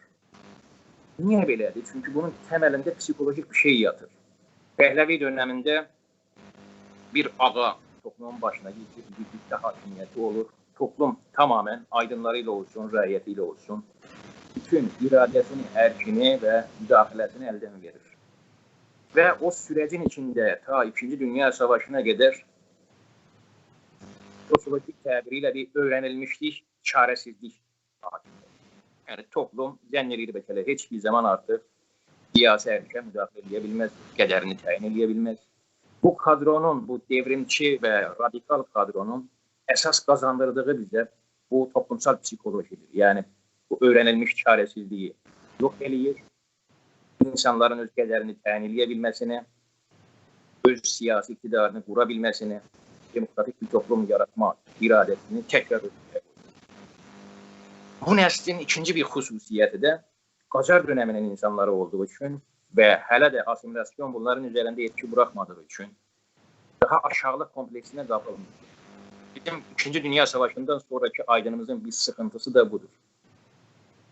نییه بئله‌دیر؟ چونکی بونون تملینده پسیخولوژیک بیر شئی یاتیر. پهلوی دؤنمینده بیر آغا توپلومون باشینا گئچیر، بیر عده حاکمیتی اولور. توپلوم تمامیله آیدینلاری ایله اولسون، رعیتی ایله اولسون، بوتون اراده‌سینی، ارکینی و مداخله‌سینی الدن وئریر. و او سوره‌جین ایچینده تا ایکینجی دونیا ساواشینا قدر سوسیولوژیک تعبیری ایله بیر اؤیره‌نیلمیشلیک، چاره‌سیزلیک حاکیمدیر. یعنی توپلوم ظن ائله‌ییر بلکه هئچ بیر زامان آرتیق سیاسی حرکته مداخله ائله‌یه بیلمز، قدرینی تعیین ائله‌یه بیلمز. بو کادرونون، بو دئوریمچی و رادیکال کادرونون اساس قازاندیردیغی بیزه بو توپلومسال پسیخولوژی‌دیر. یعنی بو اؤیره‌نیلمیش چاره‌سیزلیگی یوخ ائله‌ییر. اینسانلارین اؤز قدرینی تعیین ائله‌یه بیلمه‌سینی، اؤز سیاسی اقتدارینی قورا بیلمه‌سینی، دموکراتیک بیر توپلوم یاراتما اراده‌سینی تکرار ائتمه‌یه قویور. بو نسلین ایکینجی بیر خصوصیتی ده قاجار دؤنمینین اینسانلاری اولدوغو اوچون و هله ده آسیمیلاسیون بونلارین اوزرینده ائتکی بوراخمادیغی اوچون داها آشاغیلیق کومپلکسینه قاپیلمیر. بیزیم ایکینجی دونیا ساواشیندان سونراکی آیدینیمیزین بیر سیخینتیسی دا بودور.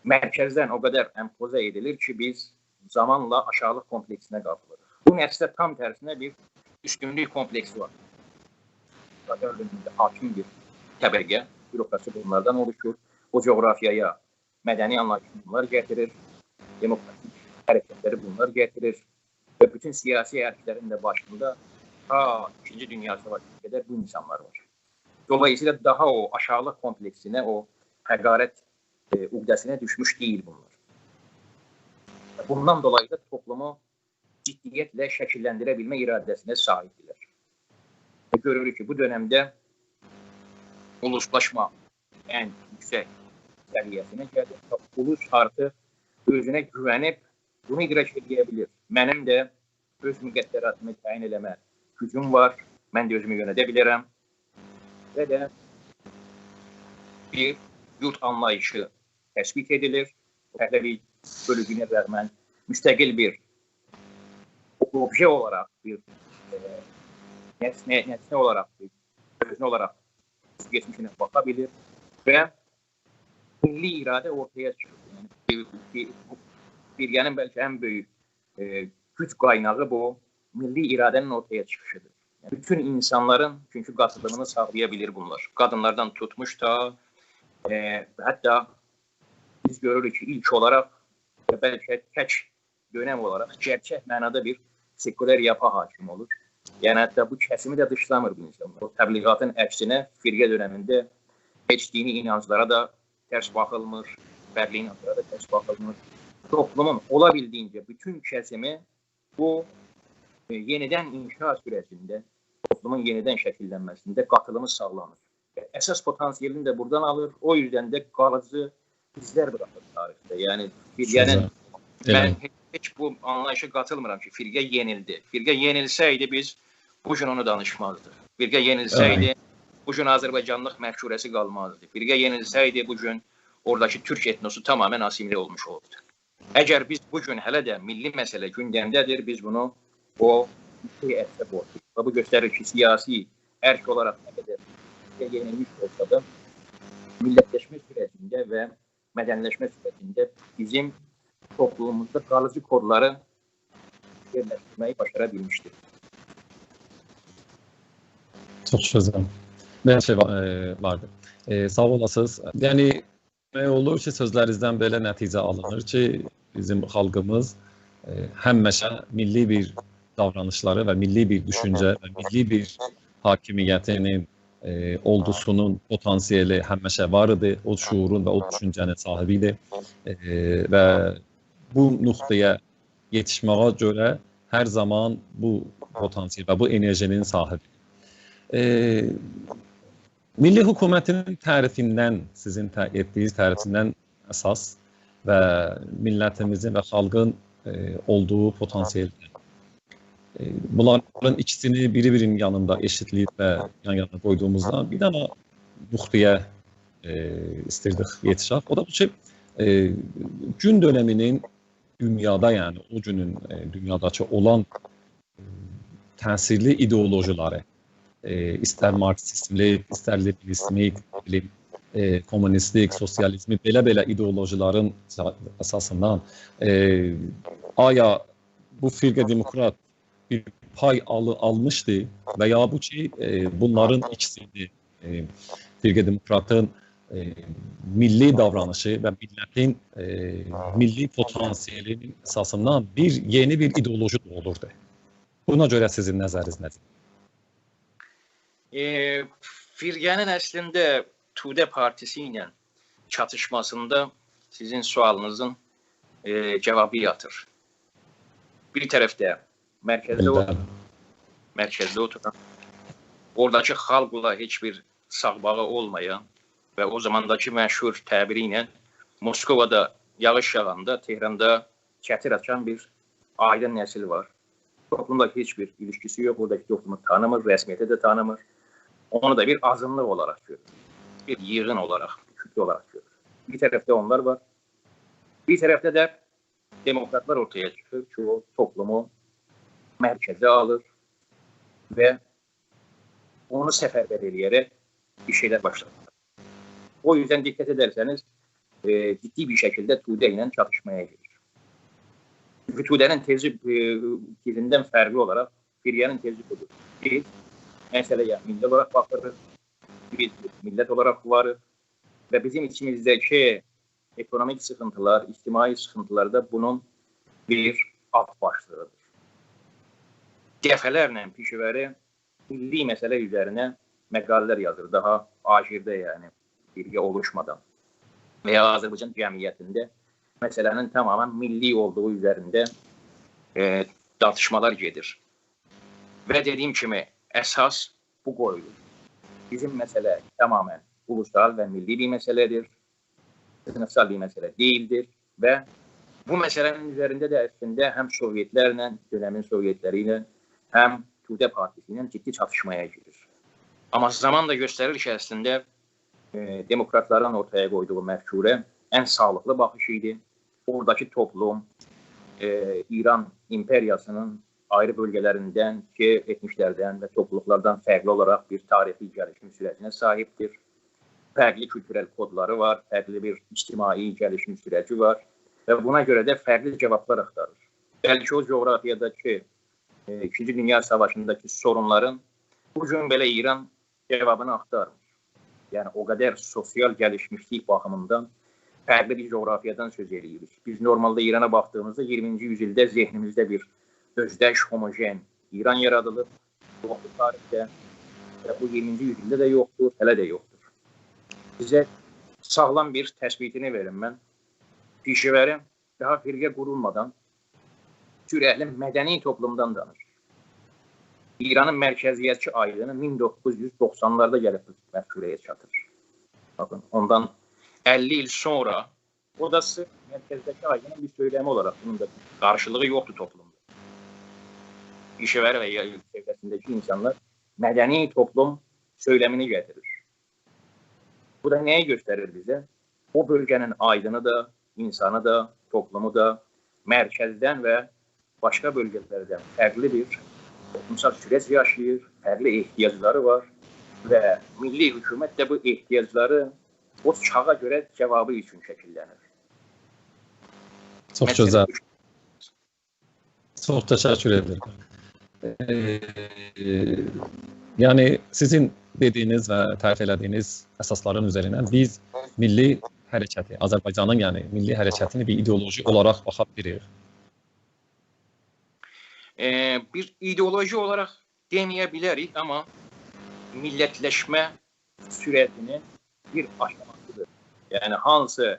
مرکزدن او قدر امپوزه ائدیلیر کی، بیز زامانلا آشاغیلیق کومپلکسینه قاپیلیریق. بو نسله تام ترسینه بیر اوستونلوک کومپلکسی وار. قاجار دؤنمینده حاکیم بیر طبقه، بوروکراسی بونلاردان اولوشور. او جغرافیایا مدنی آنلاییشی بونلار گتیریر، دموکراتیک حرکتلری بونلار گتیریر و بوتون سیاسی حرکتلرین ده باشیندا تا ایکینجی دونیا ساواشینا قدر بو اینسانلار وار. دولاییسییلا داها او آشاغیلیق کومپلکسینه، او حقارت، ائ، عقده‌سینه دوشموش دئییل بونلار. بوندان دولایی دا توپلومو جدیتله شکیللندیره بیلمه اراده‌سینه صاحیبدیرلر. و گؤروروک کی، بو دؤنمده اولوسلاشما ان یوکسک سویه‌سینه گلیر. اولوس آرتیق اؤزونه گوونیب بونو ادراک ائله‌یه بیلیر. منیم ده اؤز مقدراتیمی تعیین ائله‌مه گوجوم وار، من ده اؤزومو یؤنه‌ده بیلرم. و ده بیر یورد آنلاییشی تثبیت ائدیلیر. پهلوی بؤلگویه رغمن مستقل بیر اوبژه اولاراق، بیر، ائ، نسنه، نسنه اولاراق، بیر اؤزنه اولاراق کئچمیشینه باخا بیلیر و میللی اراده اورتایا چیخیر. یعنی، بیر، بیر، بیر، بیر، یعنی، بلکه ان بؤیوک، ائ، گوج قایناغی بو میللی اراده‌نین اورتایا چیخیشیدیر. یعنی، بوتون اینسانلارین چونکی قاتیلیمینی ساغلایا بیلیر بونلار. قادینلاردان توتموش تا، ائ، حتی بیز گؤروروک کی، ایلک اولاراق و بلکه تک دؤنم اولاراق گئرچک معنادا بیر سکولار یاپی حاکیم اولور. یعنی، حتی بو کسیمی ده دیشلامیر بو اینسانلار. او تبلیغاتین عکسینه فرقه دؤنمینده هئچ دینی اینانجلارا دا ترس باخیلمیر، فرقلی اینانجلارا دا ترس باخیلمیر. توپلومون اولا بیلدیگینجه بوتون کسیمی بو، ائ، یئنیدن انشا سوره‌جینده، توپلومون یئنیدن شکیللنمه‌سینده قاتیلیمی ساغلانیر. اساس پتانسیلینی ده بورادان آلیر. او یوزدن ده قالیجی ایزلر بوراخیر تاریخده. یعنی فرقه‌نین، سیزه، من ائله، هئچ، هئچ بو آنلاییشا قاتیلمیرام کی، فرقه یئنیلدی. فرقه یئنیلسه‌یدی، بیز بو گون اونو دانیشمازدیق. فرقه یئنیلسه‌یدی، بلی، بو گون آذربایجانلیق مفکوره‌سی قالمازدی. فرقه یئنیلسه‌یدی، بو گون اوراداکی تورک ائتنوسو تمامیله آسیمیله اولموش اولوردو. اگر بیز بو گون هله ده میللی مسئله گوندمده‌دیر، بیز بونو او ایکی اصره بوروجلویوق. و بو گؤستریر کی، سیاسی ارک اولاراق نه قدر یئنیلمیش اولسا دا، میللتلشمه سوره‌جینده و مدنی‌لشمه سوره‌جینده بیزیم توپلوموموزدا قالیجی کودلاری یئرلشدیرمه‌یی باشارا بیلمیشدیر. چوخ گؤزل. بیر شئی وا-، ائ، واردی. ائ، ساغ اولاسینیز. یعنی، دئمک اولور کی، سؤزلرینیزدن بئله نتیجه آلینیر کی، بیزیم خالقیمیز، ائ، همیشه میللی بیر داورانیشلاری و میللی بیر دوشونجه و میللی بیر حاکمیتینین، ائ، اوردوسونون پتانسیلی همیشه وار ایدی، او شعورون و او دوشونجه‌نین صاحیبی ایدی. ائ، و بو نقطه‌یه یئتیشمه‌یه گؤره هر زامان بو پتانسیل و بو انرژی‌نین صاحیبی. ائ، میللی حکومتین تعریفیندن، سیزین تع-، ائتدیگینیز تعریفیندن اساس و میللتیمیزین و خالقین، ائ، اولدوغو پتانسیلدن، ائ، بونلارین ایکیسینی بیری-بیرینین یانیندا ائشیتله‌ییب و یان-یانا قویدوغوموزدا بیر دنه نقطه‌یه، ائ، ایستیردیک یئتیشک. او دا بو کی، ائ، گون دؤنمینین دونیادا، یعنی او گونون، ائ، دونیاداکی اولان، ائ، تأثیرلی ایدئولوژیلاری، ائ، ایستر مارکسیزملیک، ایستر لنینیزملیک، نه بیلیم، ائ، کومونیستلیک، سوسیالیزمی، بئله-بئله ایدئولوژیلارین اساسیندان، ائ، آیا بو فرقه دموکرات بیر پای آلی-، آلمیشدی و یا بو کی، ائ، بونلارین ایکیسینی، ائ، فرقه دموکراتین، ائ، میللی داورانیشی و میللتین، ائ، میللی پتانسیلینین اساسیندان بیر یئنی بیر ایدئولوژی دوغولوردو. بونا گؤره سیزین نظرینیز نه‌دیر؟ ائ، فرقه‌نین اصلینده توده پارتیسی ایله چاتیشماسیندا سیزین سؤالینیزین، ائ، جاوابی یاتیر. بیر طرفده مرکزده او-، بلی، مرکزده اوتوران، اوراداکی خالقلا هئچ بیر ساغباغی اولمایان و او زامانداکی مشهور تعبیری ایله موسکووادا یاغیش یاغاندا تهراندا چتیر آچان بیر آیدین نسیل وار. توپلوملا هئچ بیر ایلیشکیسی یوخ، اوراداکی توپلومو تانیمیر، رسمیته ده تانیمیر. اونو دا بیر آزینلیق اولاراق گؤرور، بیر ییغین اولاراق، بیر کوتله اولاراق گؤرور. بیر طرفده اونلار وار، بیر طرفده ده دموکراتلار اورتایا چیخیر کی، او توپلومو مرکزه آلیر و اونو سفربر ائله‌یه‌رک بیر شئیلر باشلادیلار. او یوزدن دقت ائدرسنیز، ائ، جدی بیر شکیلده توده ایله چاتیشمایا گیریر. چونکی توده‌نین تزی، ائ، تزیندن فرقلی اولاراق فرقه‌نین تزی بودور. بیز مسئله‌یه میللی اولاراق باخیریق، بیز میللت اولاراق واریق و بیزیم ایچیمیزده‌کی اکونومیک سیخینتیلار، اجتماعی سیخینتیلار دا بونون بیر آلت باشلیغیدیر. دفعه‌لرله پیشه‌وری میللی مسئله اوزرینه مقاله‌لر یازیر، داها آژیرده، یعنی، فرقه اولوشمادان و یا آذربایجان جمعیتینده مسئله‌نین تمامیله میللی اولدوغو اوزرینده، ائ، تارتیشمالار گئدیر. و دئدیگیم کیمی، اساس بو قویولور. بیزیم مسئله تمامیله اولوسال و میللی بیر مسئله‌دیر. سینیفسال بیر مسئله دئییلدیر و بو مسئله‌نین اوزرینده ده اصلینده هم سووئتلرله، دؤنمین سووئتلری ایله، هم توده پارتیسی ایله جدی چاتیشمایا گیریر. آمما زامان دا گؤستریر کی، اصلینده، ائ، دموکراتلارین اورتایا قویدوغو مفکوره ان ساغلیقلی باخیش ایدی. اوراداکی توپلوم، ائ، ایران ایمپریاسینین آیری بؤلگه‌لریندن، کی، ائتنیکلردن و توپلولوقلاردان فرقلی اولاراق بیر تاریخی گلیشیم سوره‌جینه صاحیبدیر. فرقلی کولتورل کودلاری وار، فرقلی بیر اجتماعی گلیشیم سوره‌جی وار و بونا گؤره ده فرقلی جاوابلار آختاریر. بلکه او جغرافیاداکی، ائ، ایکینجی دونیا ساواشینداکی سورونلارین بو گون بئله ایران جاوابینی آختارمیر. یعنی، او قدر سوسیال گلیشمیشلیک باخیمیندان فرقلی بیر جغرافیادان سؤز ائله‌ییریک. بیز نورمالدا ایرانا باخدیغیمیزدا اییرمینجی یوزایلده ذهنیمیزده بیر اؤزدش، هوموژن ایران یارادیلیر. یوخدور تاریخده و بو اییرمینجی یوزایلده ده یوخدور، هله ده یوخدور. سیزه ساغلام بیر تثبیتینی وئریم من. پیشه‌وری داها فرقه قورولمادان تورک اهلی مدنی توپلومدان دانیشیر. ایرانین مرکزیتچی آیدینی مین دوققوز یوز دوخسانلاردا گلیب بو مفکوره‌یه چاتیر. باخین، اوندان اللی ایل سونرا، او دا صرف مرکزده‌کی آیدینین بیر سؤیلمی اولاراق، بونون دا قارشیلیغی یوخدور توپلومدا. پیشه‌وری و یا-، چئوره‌سینده‌کی اینسانلار مدنی توپلوم سؤیلمینی گتیریر. بو دا نه‌یی گؤستریر بیزه؟ او بؤلگه‌نین آیدینی دا، اینسانی دا، توپلومو دا مرکزدن و باشقا بؤلگه‌لردن فرقلی بیر توپلومسال سورج یاشاییر، فرقلی احتیاجلاری وار و میللی حکومت ده بو احتیاجلاری او چاغا گؤره جاوابی اوچون شکیللنیر. چوخ مثلا، گؤزل. بو چوخ تشکر ائدیرم. ائ، یعنی سیزین دئدیگینیز و تعریف ائله‌دیگینیز اساسلارین اوزریندن بیز میللی حرکتی، آذربایجانین، یعنی، میللی حرکتینی بیر ایدئولوژی اولاراق باخا بیلیریک. ائ، بیر ایدئولوژی اولاراق دئمه‌یه بیلریک، آمما میللتلشمه سورجینین بیر آشاماسیدیر. یعنی هانسی،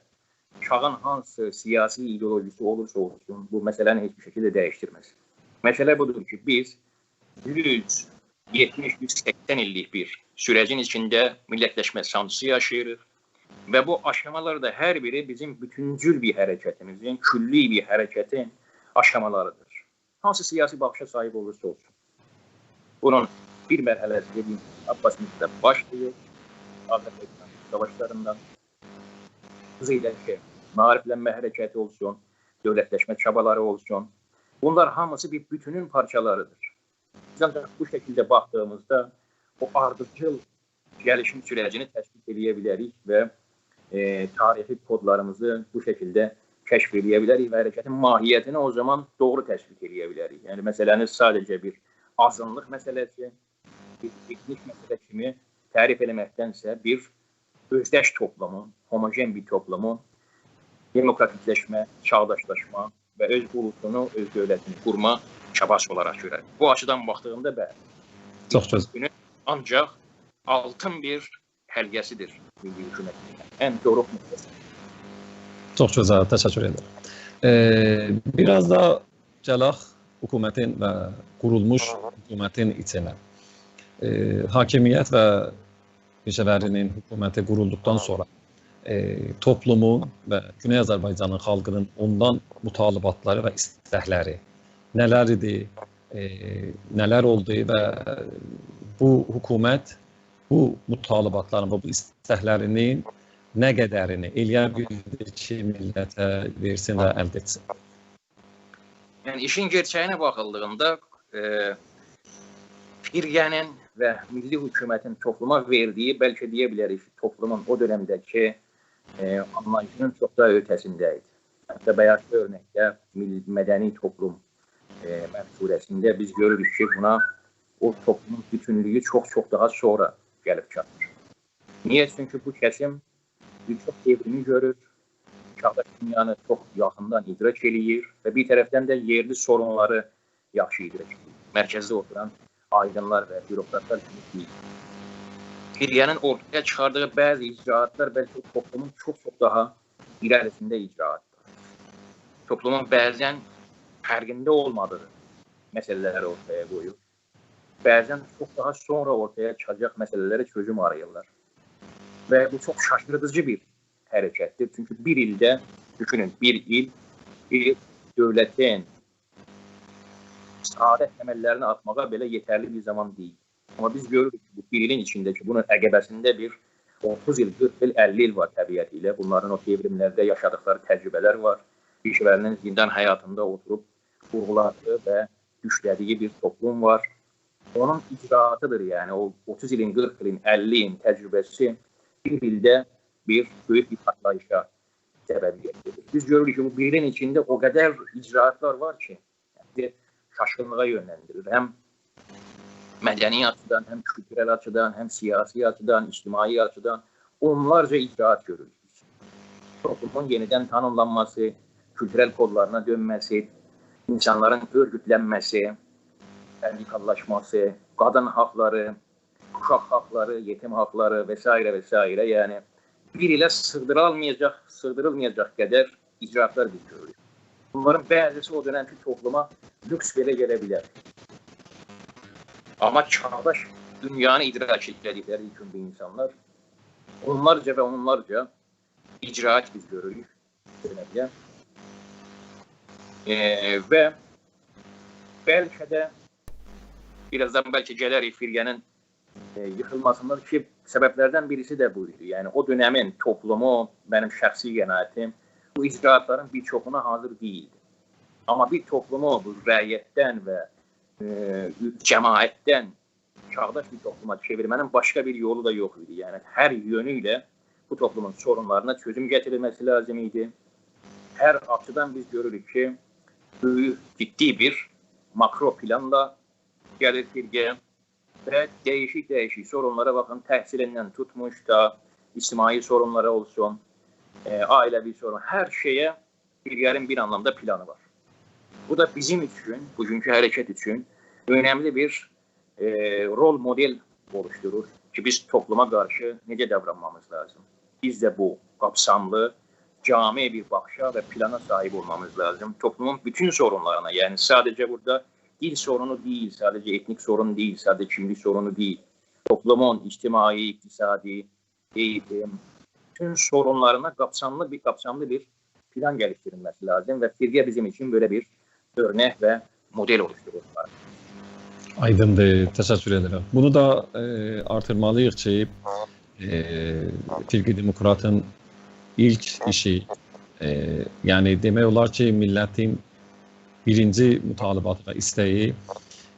چاغین هانسی سیاسی ایدئولوژیسی اولورسا اولسون، بو مسئله‌نی هئچ بیر شکیلده دییشدیرمز. مسئله بودور کی، بیز یوز یئتمیش، یوز سکسن ایللیک بیر سورجین ایچینده میللتلشمه سانجیسی یاشاییریق و بو آشامالار دا هر بیری بیزیم بوتونجول بیر حرکتیمیزین، کلی بیر حرکتین آشامالاریدیر. هانسی سیاسی باخیشا صاحیب اولورسا اولسون. بونون بیر مرحله‌سی، دئدیگیم کیمی، عباس میرزا باشلاییر. آذربایجان ساواشلاریندان، قیزیلده‌کی معاریفلنمه حرکتی اولسون، دؤولتلشمه چابالاری اولسون. بونلار هامیسی بیر بوتونون پارچالاریدیر. بیز آنجاق بو شکیلده باخدیغیمیزدا او آردیجیل گلیشیم سورجینی تشویق ائله‌یه بیلریک و، ائ، تاریخی کودلاریمیزی بو شکیلده کشف ائله‌یه بیلریک و حرکتین ماهیتینی او زامان دوغرو تشویق ائله‌یه بیلریک. یعنی، مسئله‌نی ساده‌جه بیر آزینلیق مسئله‌سی، بیر ائتنیک مسئله کیمی تعریف ائله‌مکدنسه، بیر اؤزدش توپلومون، هوموژن بیر توپلومون دموکراتیکلشمه، چاغداشلاشما و اؤز اولوسونو، اؤز دؤولتینی قورما چاباسی اولاراق گؤرر. بو آچیدان باخدیغیمدا، بلی، چوخ گؤزل. بوگون آنجاق آلتین بیر حلقه‌سیدیر میللی حکومتین ان دوروق نقطه‌سی. چوخ گؤزل، تشکر ائدیرم. ائ، بیر آز دا گلک حکومتین و قورولموش حکومتین ایچینه. ائ، حاکمیت و پیشه‌وری‌نین حکومتی قورولدوقدان سونرا، ائ، توپلومون و گونئی آذربایجانین خالقینین اوندان مطالباتلاری و ایستکلری نه‌لر ایدی، ائ، نه‌لر اولدو و بو حکومت بو مطالباتلارین و بو ایستکلری‌نین نه قدرینی ائله‌یه بیلدی کی، میللته وئرسین و الده ائتسین؟ یعنی، ایشین گئرچه‌یینه باخیلدیغیندا، ائ، فرقه‌نین و میللی حکومتین توپلوما وئردیگی، بلکه دئیه بیلریک کی، توپلومون او دؤنمده‌کی، ائ، آنلاییشینین چوخ داها اؤته‌سینده ایدی. حتی بایاقکی اؤرنکده میل-، مدنی توپلوم، ائ، مفکوره‌سینده بیز گؤروروک کی، بونا او توپلومون بوتونلویو چوخ-چوخ داها سونرا گلیب چاتیر. نییه؟ چونکی بو کسیم بیر چوخ دئوریمی گؤرور، چاغداش دونیانی چوخ یاخیندان ادراک ائله‌ییر و بیر طرفدن ده یئرلی سورونلاری یاخشی ادراک ائله‌ییر. مرکزده اوتوران آیدینلار و بوروکراتلار کیمی دئییل. فرقه‌نین اورتایا چیخاردیغی بعضی اجراآتلار بلکه توپلومون چوخ-چوخ داها ایره‌لیسینده اجراآتلار. توپلومون بعضا فرقینده اولمادیغی مسئله‌لری اورتایا قویور. بعضا چوخ داها سونرا اورتایا چیخاجاق مسئله‌لره چؤزوم آراییرلار. و بو چوخ شاشیردیجی بیر حرکتدیر. چونکی بیر ایلده، دوشونون، بیر ایل بیر دؤولتین ساده تمللرینی آتماغا بئله یئترلی بیر زامان دئییل. آمما بیز گؤروروک کی، بو بیر ایلین ایچینده کی، بونون عقبه‌سینده بیر اوتوز ایل، قیرخ ایل، اللی ایل وار طبیعتی ایله. بونلارین او دئوریملرده یاشادیقلاری تجربه‌لر وار. پیشه‌وری‌نین زیندان حیاطیندا اوتوروب وورغولادیغی و دوشله‌دیگی بیر توپلوم وار. اونون اجراآتیدیر، یعنی او اوتوز ایلین، قیرخ ایلین، اللی ایلین تجربه‌سی بیر ایلده بیر بؤیوک بیر پارتلاییشا سببیت وئریر. بیز گؤروروک کی، بو بیر ایلین ایچینده او قدر اجراآتلار وار کی، بیزی شاشقینلیغا یؤنلندیریر. هم مدنی آچیدان، هم کولتورل آچیدان، هم سیاسی آچیدان، اجتماعی آچیدان اونلارجا اجراآت گؤروروک بیز. توپلومون یئنیدن تانیملانماسی، کولتورل کودلارینا دؤنمه‌سی، اینسانلارین اؤرگوتلنمه‌سی، رادیکاللاشماسی، قادین حاقلاری، اوشاق حاقلاری، یئتیم حاقلاری و سایره و سایره. یعنی، بیر ایله سیغدیریلمایاجاق، سیغدیریلمایاجاق قدر اجراآتلار بیز گؤروروک. بونلارین بعضیسی او دؤنمکی توپلوما لوکس بئله گله بیلر. آمما چاغداش دونیانی ادراک ائتمه‌دیکلری اوچون بو اینسانلار اونلارجا و اونلارجا اجرائات بیز گؤروروک دؤنمده. ائ، و بلکه ده بیر آزدان بلکه گلریک فرقه‌نین، ائ، ییخیلماسیندان کی، سبب‌لردن بیریسی ده بو ایدی. یعنی، او دؤنمین توپلومو، منیم شخصی قناعتیم، بو اجرائاتلارین بیر چوخونا حاضر دئییلدی. آمما بیر توپلومو بو رعیتدن و، ائ، جماعتدن چاغداش بیر توپلوما چئویرمه‌نین باشقا بیر یولو دا یوخ ایدی. یعنی، هر یؤنو ایله بو توپلومون سورونلارینا چؤزوم گتیریلمه‌سی لازیم ایدی. هر آچیدان بیز گؤروروک کی، بؤیوک، جدی بیر ماکرو پلانلا گلیر فرقه و دییشیک-دییشیک سورونلارا باخین، تحصیلیندن توتموش تا اجتماعی سورونلارا اولسون، ائ، عائله‌وی سورون، هر شئیه فرقه‌نین بیر آنلامدا پلانی وار. بو دا بیزیم اوچون، بوگونکو حرکت اوچون اؤنملی بیر، ائ، رول مدل اولوشدورور کی، بیز توپلوما قارشی نئجه داورانمامیز لازیم. بیز ده بو قاپساملی، جامع بیر باخیشا و پلانا صاحیب اولمامیز لازیم. توپلومون بوتون سورونلارینا، یعنی ساده‌جه بورادا دیل سورونو دئییل، ساده‌جه ائتنیک سورون دئییل، ساده‌جه کیملیک سورونو دئییل. توپلومون اجتماعی، اقتصادی، ائییتیم، بوتون سورونلارینا قاپساملی بیر، قاپساملی بیر پلان گلیشدیریلمه‌سی لازیم و فرقه بیزیم اوچون بئله بیر اؤرنک و مدل اولوشدورورلار. آیدیندیر، تشکر ائدیرم. بونو دا، ائ، آرتیرمالی‌ییق کی، ائ، فرقه دموکراتین ایلک ایشی، ائ، یعنی دئمک اولار کی، میللتین بیرینجی مطالباتی و ایسته‌یی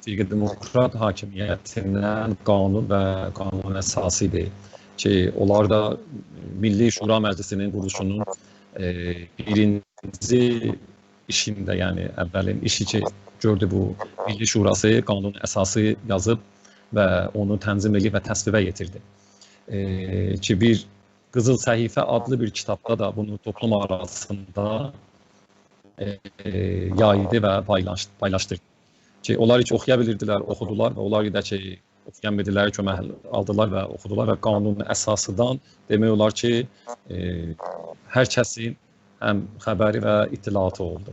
فرقه دموکرات حاکمیتیندن قانون و قانون اساسی ایدی کی، اونلار دا میللی شورا مجلسی‌نین قورولوشونون، ائ، بیرینجی ایشینده، یعنی اولین ایشی کی گؤردو بو میللی شوراسی قانون اساسی یازیب و اونو تنظیم ائدیب و تصویبه یئتیردی. ائ، کی بیر قیزیل صفحه آدلی بیر کیتابدا دا بونو توپلوم آراسیندا، ائ، یایدی و پایلاش-، پایلاشدیردی. کی اونلار کی اوخویا بیلیردیلر، اوخودولار و اونلار دا کی اوخویا بیلمیردیلر، کؤمک آلدیلار و اوخودولار و قانون اساسیدان دئمک اولار کی، ائ، هر کسین هم خبری و اطلاعاتی اولدو.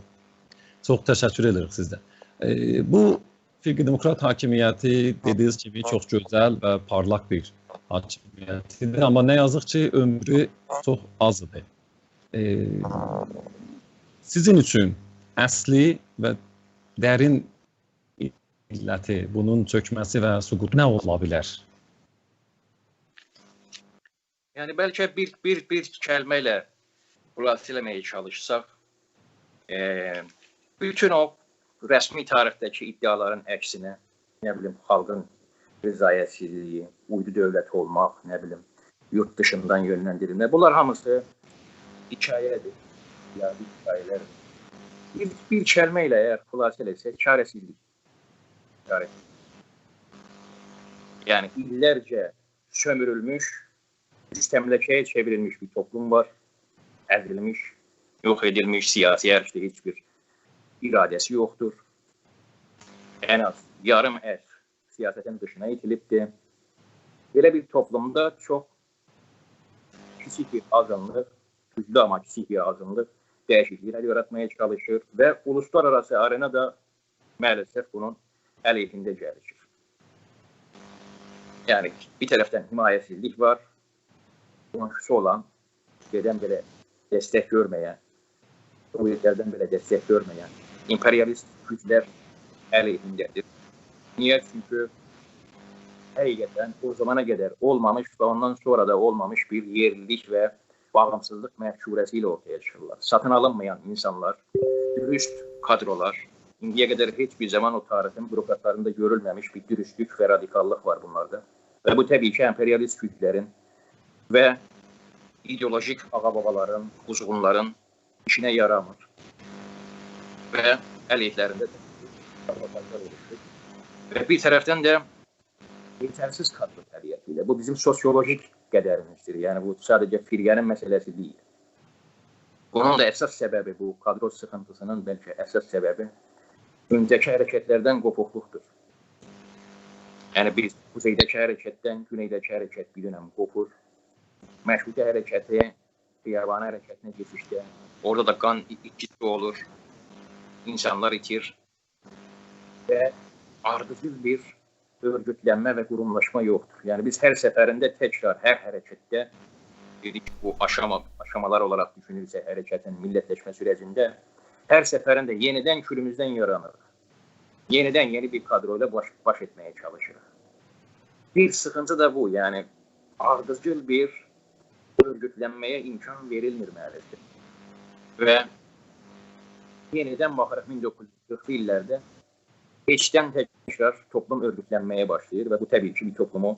چوخ تشکر ائدیریک سیزدن. ائ، بو فرقه دموکرات حاکمیتی دئدیگینیز کیمی چوخ گؤزل و پارلاق بیر حاکمیت ایدی. آمما نه یازیق کی، عؤمرو چوخ آز ایدی. ائ، سیزین اوچون اصلی و درین علتی، بونون چؤکمه‌سی و سقوطو نه اولا بیلر؟ یعنی، بلکه بیر، بیر، بیر کلمه ایله خلاصه ائله‌مه‌یه چالیشساق، ائ، بوتون او رسمی تاریخده‌کی ادعالارین عکسینه، نه بیلیم، خالقین رضایتسیزلیگی، اویدو دؤولت اولماق، نه بیلیم، یورد دیشیندان یؤنلندیریلمه، بونلار هامیسی حکایه‌دیر. یا بیر حکایه‌لر. بیر، بیر کلمه ایله اگر خلاصه ائله‌سک، چاره‌سیزلیک. چاره‌سیزلیک. یعنی، ایللرجه سؤمورولموش، مستملکه‌یه چئوریلمیش بیر توپلوم وار. ازیلمیش، یوخ ائدیلمیش، سیاسی هر ایشده هئچ بیر اراده‌سی یوخدور. ان آز یاریم عصر سیاستین دیشینا ایتیلیبدیر. بئله بیر توپلومدا چوخ کیچیک بیر آزینلیق، گوجلو آمما کیچیک بیر آزینلیق دییشیکلیکلر یاراتمایا چالیشیر و اولوسلارآراسی آرئنادا مع‌الاسف بونون علیهینده گلیشیر. یعنی، بیر طرفدن حمایه‌سیزلیک وار، قونشوسو اولان، گئدن بئله دستک گؤرمه‌ین، سووئتلردن بئله دستک گؤرمه‌ین ایمپریالیست گوجلر علیهینده‌دیر. نییه؟ چونکی حقیقتاً او زامانا قدر اولمامیش و اوندان سونرا دا اولمامیش بیر یئرلیلیک و باغیمسیزلیق مفکوره‌سی ایله اورتایا چیخیرلار. ساتین آلینمایان اینسانلار، دوروست کادرولار، ایندییه قدر هئچ بیر زامان او تاریخین بوروکراتلاریندا گؤرولمه‌میش بیر دوروستلوک و رادیکاللیق وار بونلاردا. و بو، طبیعی کی، ایمپریالیست گوجلرین و ایدئولوژیک آغا-بابالارین، قوزغونلارین ایشینه یارامیر. و علیهلرینده ده و بیر طرفدن ده یئترسیز کادرو طبیعتی ایله. بو بیزیم سوسیولوژیک قدریمیزدیر. یعنی، بو ساده‌جه فرقه‌نین مسئله‌سی دئییل. بونون دا اساس سببی، بو کادرو سیخینتیسینین بلکه اساس سببی اؤنجه‌کی حرکتلردن قوپوقلوقدور. یعنی، بیز قوزئیده‌کی حرکتدن گونئیده‌کی حرکت بیر دؤنم قوپور. مشروطه حرکتی خیابانی حرکتینه کئچیشده، اورادا دا قان ای-، ایتکیسی اولور، اینسانلار ایتیر و آردیجیل بیر اؤرگوتلنمه و قوروملاشما یوخدور. یعنی بیز هر سفرینده تکرار، هر حرکتده، دئدیک کی، بو آشاما، آشامالار اولاراق دوشونورسه حرکتین میللتلشمه سورجینده، هر سفرینده یئنیدن کولوموزدن یارانیریق. یئنیدن یئنی بیر کادرو ایله باش، باش ائتمه‌یه چالیشیریق. بیر سیخینتی دا بو، یعنی آردیجیل بیر اؤرگوتلنمه‌یه امکان وئریلمیر مع‌الاسف. و یئنیدن باخیریق مین دوققوز یوز قیرخلی ایللرده هئچدن تکرار توپلوم اؤرگوتلنمه‌یه باشلاییر و بو طبیعی کی، بیر توپلومو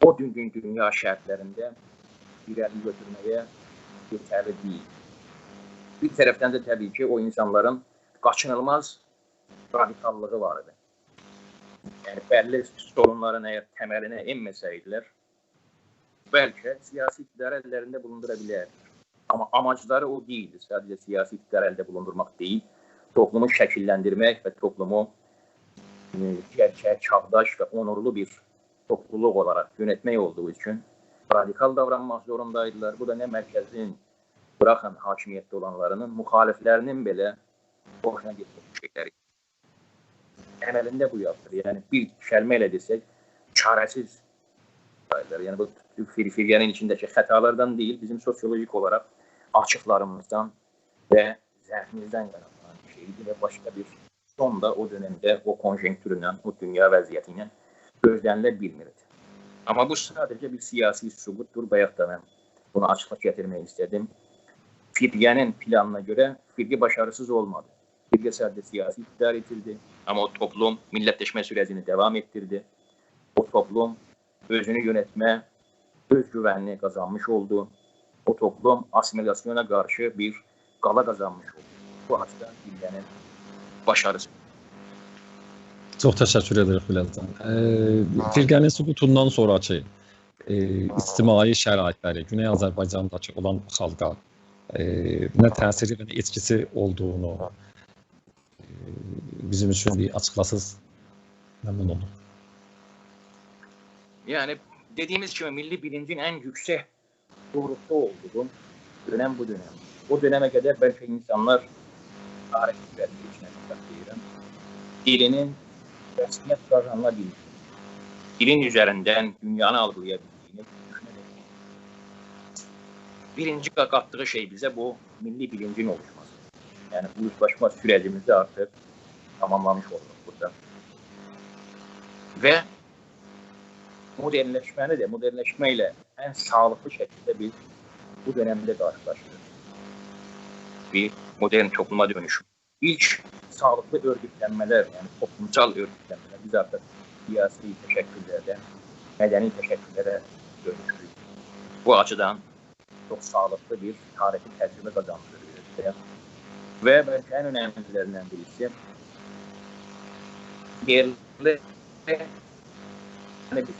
او گونکو دونیا شرطلرینده ایره‌لی گؤتورمه‌یه یئترلی دئییل. بیر طرفدن ده طبیعی کی، او اینسانلارین قاچینیلماز رادیکاللیغی وار ایدی. یعنی بللی سورونلارین اگر تملینه ائنمه‌سه‌یدیلر، بلکه سیاسی اقتداری اللرینده بولوندورا بیلردیلر. آمما آماجلاری او دئییلدی. ساده‌جه سیاسی اقتداری الده بولوندورماق دئییل، توپلومو شکیللندیرمک و توپلومو، ائ، گئرچک، چاغداش و اونورلو بیر توپلولوق اولاراق یؤنتمک اولدوغو اوچون رادیکال داورانماق زوروندایدیلار. بو دا نه مرکزین، بوراخین حاکمیتده اولانلارینین، مخالفلرینین بئله خوشونا گئتمه‌ییش شئیلری. عملینده بو یازیلیر. یعنی بیر کلمه ایله دئسک، چاره‌سیز ساییلیر. یعنی بو فر، فرقه‌نین ایچینده‌کی خطالاردان دئییل، بیزیم سوسیولوژیک اولاراق آچیقلاریمیزدان و ضعفیمیزدن قایناقلانان بیر شئیدیر و باشقا بیر سون دا او دؤنمده او کونژونکتورونن، او دونیا وضعیتی ایله گؤزله‌نیله بیلمیردی. آمما بو ساده‌جه بیر سیاسی سقوطدور. بایاق دا من بونا آچیقلیق گتیرمک ایسته‌دیم. فرقه‌نین پلانینا گؤره فرقه باشاریسیز اولمادی. فرقه ساده‌جه سیاسی اقتدار ایتیردی، آمما او توپلوم میللتلشمه سورجینی داوام ائتدیردی. او توپلوم اؤزونو یؤنتمه، اؤز گوونینی قازانمیش اولدو. او توپلوم آسیمیلاسیونا قارشی بیر قالا قازانمیش اولدو. بو آچیدان فرقه‌نین باشاریسی. چوخ تشکر ائدیریک بیلال جان. ائ، فرقه‌نین سقوطوندان سونراکی، ائ، اجتماعی شرایطلری، گونئی آذربایجانداکی اولان خالقا، ائ، نه تأثیری و نه ائتکیسی اولدوغونو، ائ، بیزیم اوچون بیر آچیقلاساز ممنون اوللام. یعنی، دئدیگیمیز کیمی، میللی بیلینجین ان یوکسک دوروقدا اولدوغو دؤنم بو دؤنم. او دؤنمه قدر بلکه اینسانلار، تاریخ اوزرینده کئچینن حساب ائدیرم، دیلینین رسمیت قازانیلا بیلدیگینی، دیلین اوزریندن دونیانی آلقیلایا بیلدیگینی دوشونه بیلمیردیک. بیرینجی قا، قاتدیغی شئی بیزه بو میللی بیلینجین اولوشماسی. یعنی، اولوسلاشما سورجیمیزی آرتیق تاماملامیش اولوروق بورادا. و مدرنلشمه‌نی ده، مدرنلشمه ایله ان ساغلیقلی شکیلده بیز بو دؤنمده قارشیلاشیریق. بیر مدرن توپلوما دؤنوشوم. ایلک ساغلیقلی اؤرگوتلنمه‌لر، یعنی توپلومسال اؤرگوتلنمه‌لر، بیز آرتیق سیاسی تشکل‌لردن مدنی تشکل‌لره دؤنوشوروک. بو آچیدان چوخ ساغلیقلی بیر تاریخی تجربه قازاندیریر. و بلکه ان اؤنملی‌لریندن بیریسی، یئرلی، یعنی بیز،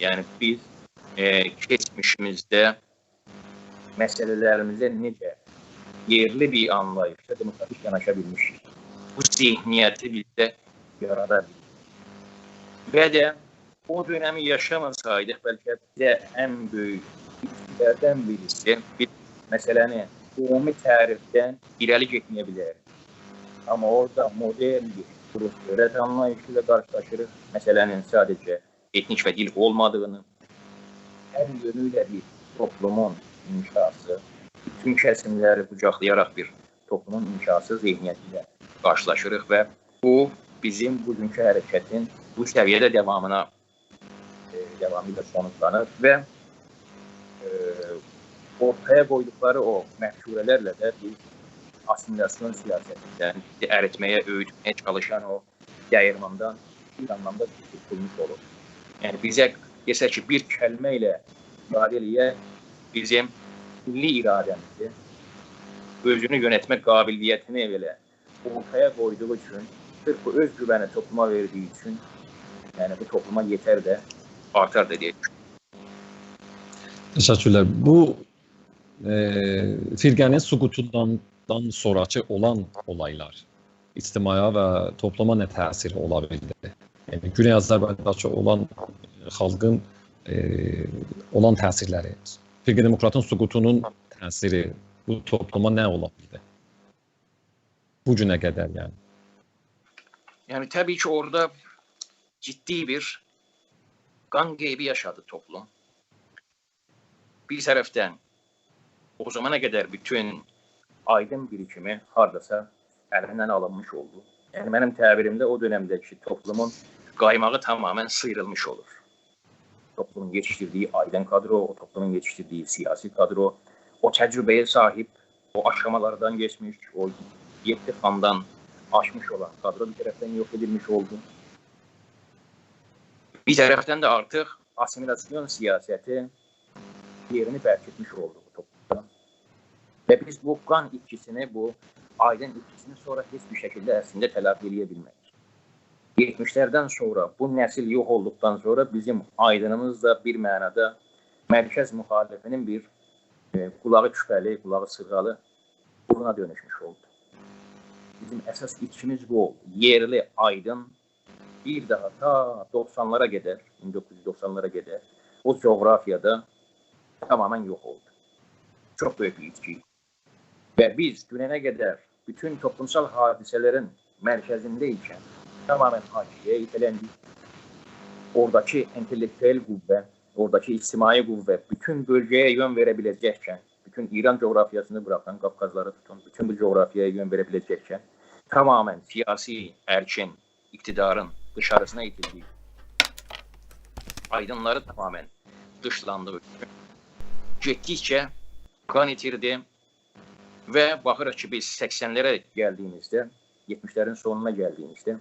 یعنی بیز، ائ، کئچمیشیمیزده مسئله‌لریمیزه نئجه یئرلی بیر آنلاییشلا دموکراتیک یاناشا بیلمیشیک. بو ذهنیتی بیزده یارادا بیلمیریک. و ده او دؤنمی یاشاماسایدیق، بلکه بیزه ان بؤیوک ایتکی‌لردن بیریسی، بیز مسئله‌نی عمومی تعریفدن ایره‌لی گئتمه‌یه بیلردیک. آمما اورادا مدرن بیر قوروم دؤولت آنلاییشی ایله قارشیلاشیریق. مسئله‌نین ساده‌جه ائتنیک و دیل اولمادیغینی، هر یؤنو ایله بیر توپلومون انشاسی، بوتون کسیم‌لری قوجاقلایاراق بیر توپلومون انشاسی ذهنیتی ایله قارشیلاشیریق و بو، بیزیم بوگونکو حرکتین بو سویه‌ده داوامینا، ائ، داوامی ایله سونوجلانیر و، ائ، اورتایا قویدوقلاری او مفکوره‌لرله ده بیز آسیمیلاسیون سیاستیندن بیزی اریتمه‌یه، اؤیوتمه‌یه چالیشان او دییرماندان بیر آنلامدا قورتولموش اولور. یعنی بیزه دئسه کی، بیر کلمه ایله ایفاده ائله‌یه، بیزیم میللی اراده‌میزی، اؤزونو یؤنتمه قابلیتینی بئله اورتایا قویدوغو اوچون، سیرف بو اؤز گوونی توپلوما وئردیگی اوچون، یعنی بو توپلوما یئتر ده، آرتار دا دئیه دوشونورم. تشکرلر. بو، ائ، فرقه‌نین سقوطوندان، دان سونراکی اولان اولایلار اجتماعا و توپلوما نه تأثیری اولا بیلدی؟ یعنی، گونئی آذربایجانداکی اولان خالقین، ائ، اولان تأثیرلری، فرقه دموکراتین سقوطونون تأثیری بو توپلوما نه اولا بیلدی؟ بو گونه قدر، یعنی. یعنی، طبیعی کی، اورادا جدی بیر قان غیبی یاشادی توپلوم. بیر طرفدن او زامانا قدر بوتون آیدین بیریکیمی هارداسا الیندن آلینمیش اولدو. یعنی منیم تعبیریمده او دؤنمده‌کی توپلومون قایماغی تمامیله سییریلمیش اولور. توپلومون یئتیشدیردیگی آیدین کادرو، او توپلومون یئتیشدیردیگی سیاسی کادرو، او تجربه‌یه صاحیب، او آشامالاردان کئچمیش، او یئددی خاندان آشمیش اولان کادرو بیر طرفدن یوخ ائدیلمیش اولدو. بیر طرفدن ده آرتیق آسیمیلاسیون سیاستی یئرینی برکیتمیش اولدو بو توپلومدا. و بیز بو قان ایتکیسینی، بو آیدین ایتکیسینی سونرا هئچ بیر شکیلده اصلینده تلافی ائله‌یه بیلمه‌دیک. یئتمیشلردن سونرا، بو نسیل یوخ اولدوقدان سونرا بیزیم آیدینیمیز دا بیر معنادا مرکز مخالفینین بیر، ائ، قولاغی کوپه‌لی، قولاغی سیرغالی بورونا دؤنوشموش اولدو. بیزیم اساس ایتکیمیز بو اولدو. یئرلی آیدین بیر داها تا دوخسانلارا قدر، مین دوققوز یوز دوخسانلارا قدر او جغرافیادا تمامیله یوخ اولدو. چوخ بؤیوک بیر ایتکی. و بیز دوننه قدر بوتون توپلومسال حادثه‌لرین مرکزینده ایکن تمامیله حاشیه‌یه ایته‌لندیک. اوراداکی اینتلکتوئل قوه، اوراداکی اجتماعی قوه بوتون بؤلگه‌یه یؤن وئره بیله‌جککن، بوتون ایران جغرافیاسینی بوراخین، قافقازلاری توتون، بوتون بو جغرافیایا یؤن وئره بیله‌جککن، تمامیله سیاسی ارکین، اقتدارین دیشاریسینا ایتیلدی. آیدینلاری تمامیله دیشلاندیغی اوچون گئتدیکجه قان ایتیردی و باخیریق کی، بیز سکسنلره گلدیگیمیزده، یئتمیشلرین سونونا گلدیگیمیزده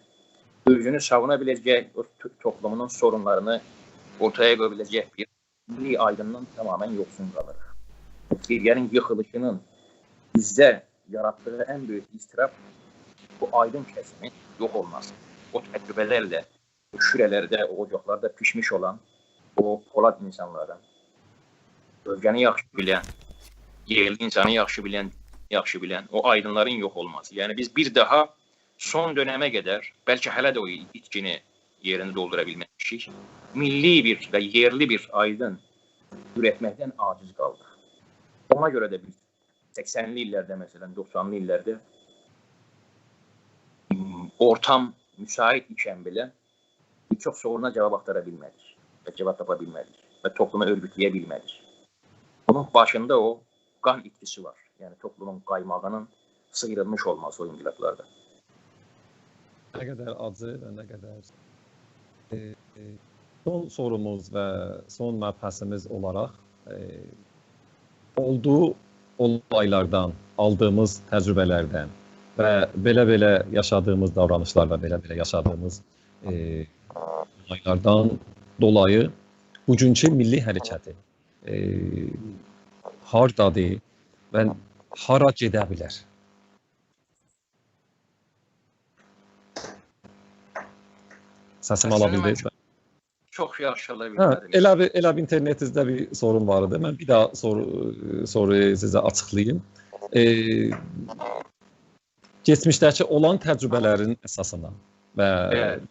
اؤزونو ساوونا بیله‌جک، او تو-، توپلومونون سورونلارینی اورتایا قویا بیله‌جک بیر میللی آیدیندان تمامیله یوخسون قالیریق. تورکیه‌نین ییخیلیشینین بیزده یاراتدیغی ان بؤیوک اضطراب بو آیدین کسیمین یوخ اولماسی. او تجربه‌لرله شوره‌لرده، او اوجاقلاردا پیشمیش اولان او پولاد اینسانلارین، بؤلگه‌نی یاخشی بیلن، یئرلی اینسانی یاخشی بیلن، یاخشی بیلن او آیدینلارین یوخ اولماسی. یعنی بیز بیر داها سون دؤنمه قدر، بلکه هله ده او ایتکینی یئرینی دولدورا بیلمه‌میشیک، میللی بیر و یئرلی بیر آیدین اورتمکدن عاجز قالدیق. اونا گؤره ده بیز سکسنلی ایللرده، مثلا، دوخسانلی ایللرده، م، اورتام مساعد ایکن بئله بیر چوخ سورونا جاواب آختارا بیلمه‌دیک و جاواب تاپا بیلمه‌دیک و توپلومو اؤرگوتله‌یه بیلمه‌دیک. بونون باشیندا او قان ایتکیسی وار. یعنی توپلومون قایماغینین سییریلمیش اولماسی او انقلابلاردا. نه قدر آجی و نه قدر، ائ، ائ، سون سوروموز و سون مبحثیمیز اولاراق، ائ، اولدوغو اولایلاردان، آلدیغیمیز تجربه‌لردن و بئله-بئله یاشادیغیمیز داورانیشلار و بئله-بئله یاشادیغیمیز، ائ، اولایلاردان دولایی بوگونکو میللی حرکتی، ائ، هاردادیر و هارا گئده بیلر؟ سسیمی آلا بیلدینیز؟ چوخ یاخشی آلا هه، بیلمه‌دیم. ائله بیر، ائله بیر اینترنتینیزده بیر سورون وار ایدی. من بیر داها سورو-، سورویو سیزه آچیقلاییم. ائ، کئچمیشده‌کی اولان تجربه‌لرین اساسینا و، ائوت،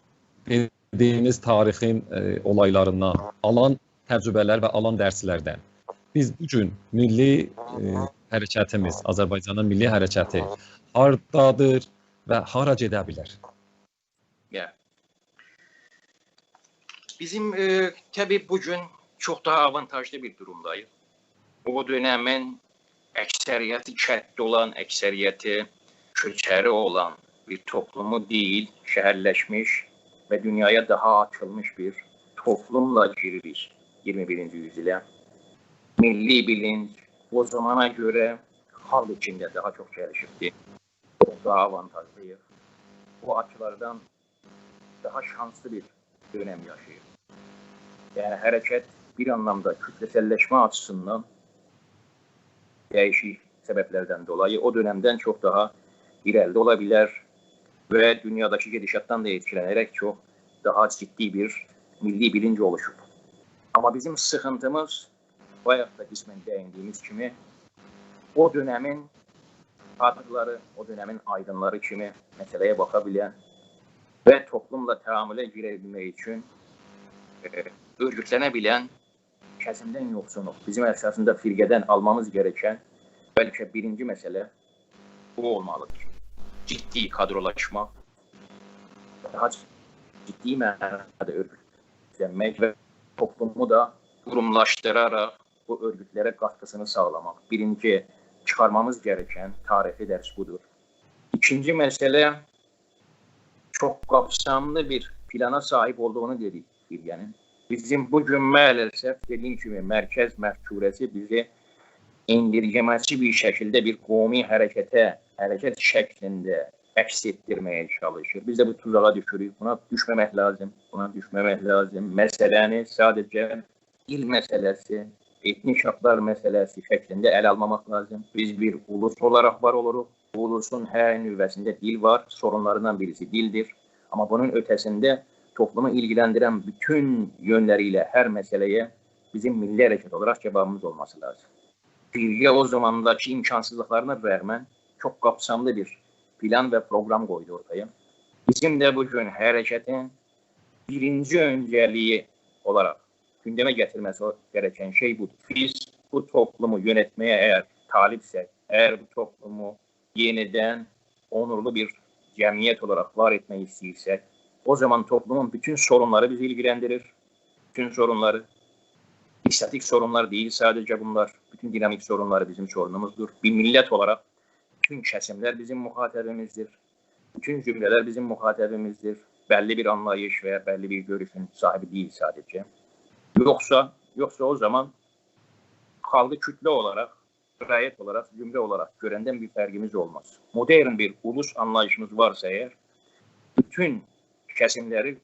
بیلدیگیمیز تاریخین، ائ، اولایلاریندان آلان تجربه‌لر و آلان درسلردن بیز بو گون میللی، ائ، حرکتیمیز، آذربایجانین میللی حرکتی هاردادیر و هارا گئده بیلر؟ یا. بیزیم، ائ، طبیعی بو گون چوخ داها آوانتاژلی بیر دورومداییق. او دؤنمین اکثریتی کندده اولان، اکثریتی کؤچری اولان بیر توپلومو دئییل، شهرلشمیش و دونیایا داها آچیلمیش بیر توپلوملا گیریریک ایگیرمی بیرینجی یوزایله. میللی بیلینج او زامانا گؤره خالق ایچینده داها چوخ گلیشیبدیر. چوخ داها آوانتاژلی‌ییق. بو آچیلاردان داها شانسلی بیر دؤنم یاشاییریق. یعنی حرکت بیر آنلامدا کوتله‌سل‌لشمه آچیسیندان دییشیک سبب‌لردن دولایی او دؤنمدن چوخ داها ایره‌لیده اولا بیلر و دونیاداکی گئدیشاتدان دا ائتکیلنه‌رک چوخ داها جدی بیر میللی بیلینج اولوشوب. آمما بیزیم سیخینتیمیز بایاق دا قسماً دَییندیگیمیز کیمی، او دؤنمین کادرلاری، او دؤنمین آیدینلاری کیمی مسئله‌یه باخا بیلن و توپلوملا تعامله گیره بیلمک اوچون، ائ، اؤرگوتلنه بیلن کسیمدن یوخسونوق. بیزیم اساسیندا فرقه‌دن آلمامیز گرکن بلکه بیرینجی مسئله بو اولمالیدیر. جدی کادرولاشماق، داها جدی معنادا اؤرگوتلنمک و توپلومو دا قوروملاشدیراراق بو اؤرگوتلره قاتقیسینی ساغلاماق. بیرینجی چیخارمامیز گرکن تاریخی درس بودور. ایکینجی مسئله، چوخ قاپساملی بیر پلانا صاحیب اولدوغونو دئدیک فیریه‌نین. بیزیم بو گون مع‌الاسف، دئدیگیم کیمی، مرکز مفکوره‌سی بیزی اندیرگمه‌سی بیر شکیلده بیر قومی حرکته، حرکت شکلینده عکس ائتدیرمه‌یه چالیشیر. بیز ده بو توزاغا دوشوروک، بونا دوشمه‌مک لازیم، بونا دوشمه‌مک لازیم. مسئله‌نی ساده‌جه دیل مسئله‌سی، ائتنیک حاقلار مسئله‌سی شکلینده اله آلماماق لازیم. بیز بیر اولوس اولاراق وار اولوروق. بو اولوسون هر نوبه‌سینده دیل وار، سورونلاریندان بیریسی دیلدیر. آمما بونون اؤته‌سینده توپلومو ایلگیلندیرن بوتون یؤنلری ایله هر مسئله‌یه بیزیم میللی حرکت اولاراق جاوابیمیز اولماسی لازیم. فیریه او زامانداکی امکانسیزلیقلارینا رغماً چوخ قاپساملی بیر پلان و پروقرام قویدو اورتایا. بیزیم ده بو گون حرکتین بیرینجی اؤنجه‌لیگی اولاراق گوندمه گتیرمه‌سی گرکن شئی بودور. بیز بو توپلومو یؤنتمه‌یه اگر طالبسک، اگر بو توپلومو یئنیدن اونورلو بیر جمعیت اولاراق وار ائتمک ایسته‌ییرسک، او زامان توپلومون بوتون سورونلاری بیزی ایلگیلندیریر. بوتون سورونلاری، استاتیک سورونلار دئییل ساده‌جه بونلار، بوتون دینامیک سورونلاری بیزیم سورونوموزدور. بیر میللت اولاراق بوتون کسیملر بیزیم مخاطبیمیزدیر. بوتون زمره‌لر بیزیم مخاطبیمیزدیر. بللی بیر آنلاییش و یا بللی بیر گؤروشون صاحیبی دئییل ساده‌جه. یوخسا، یوخسا او زامان خالقی کوتله اولاراق، رعیت اولاراق، زمره اولاراق گؤرندن بیر فرقیمیز اولماز. مدرن بیر اولوس آنلاییشیمیز وارسا اگر، بوتون کسیملری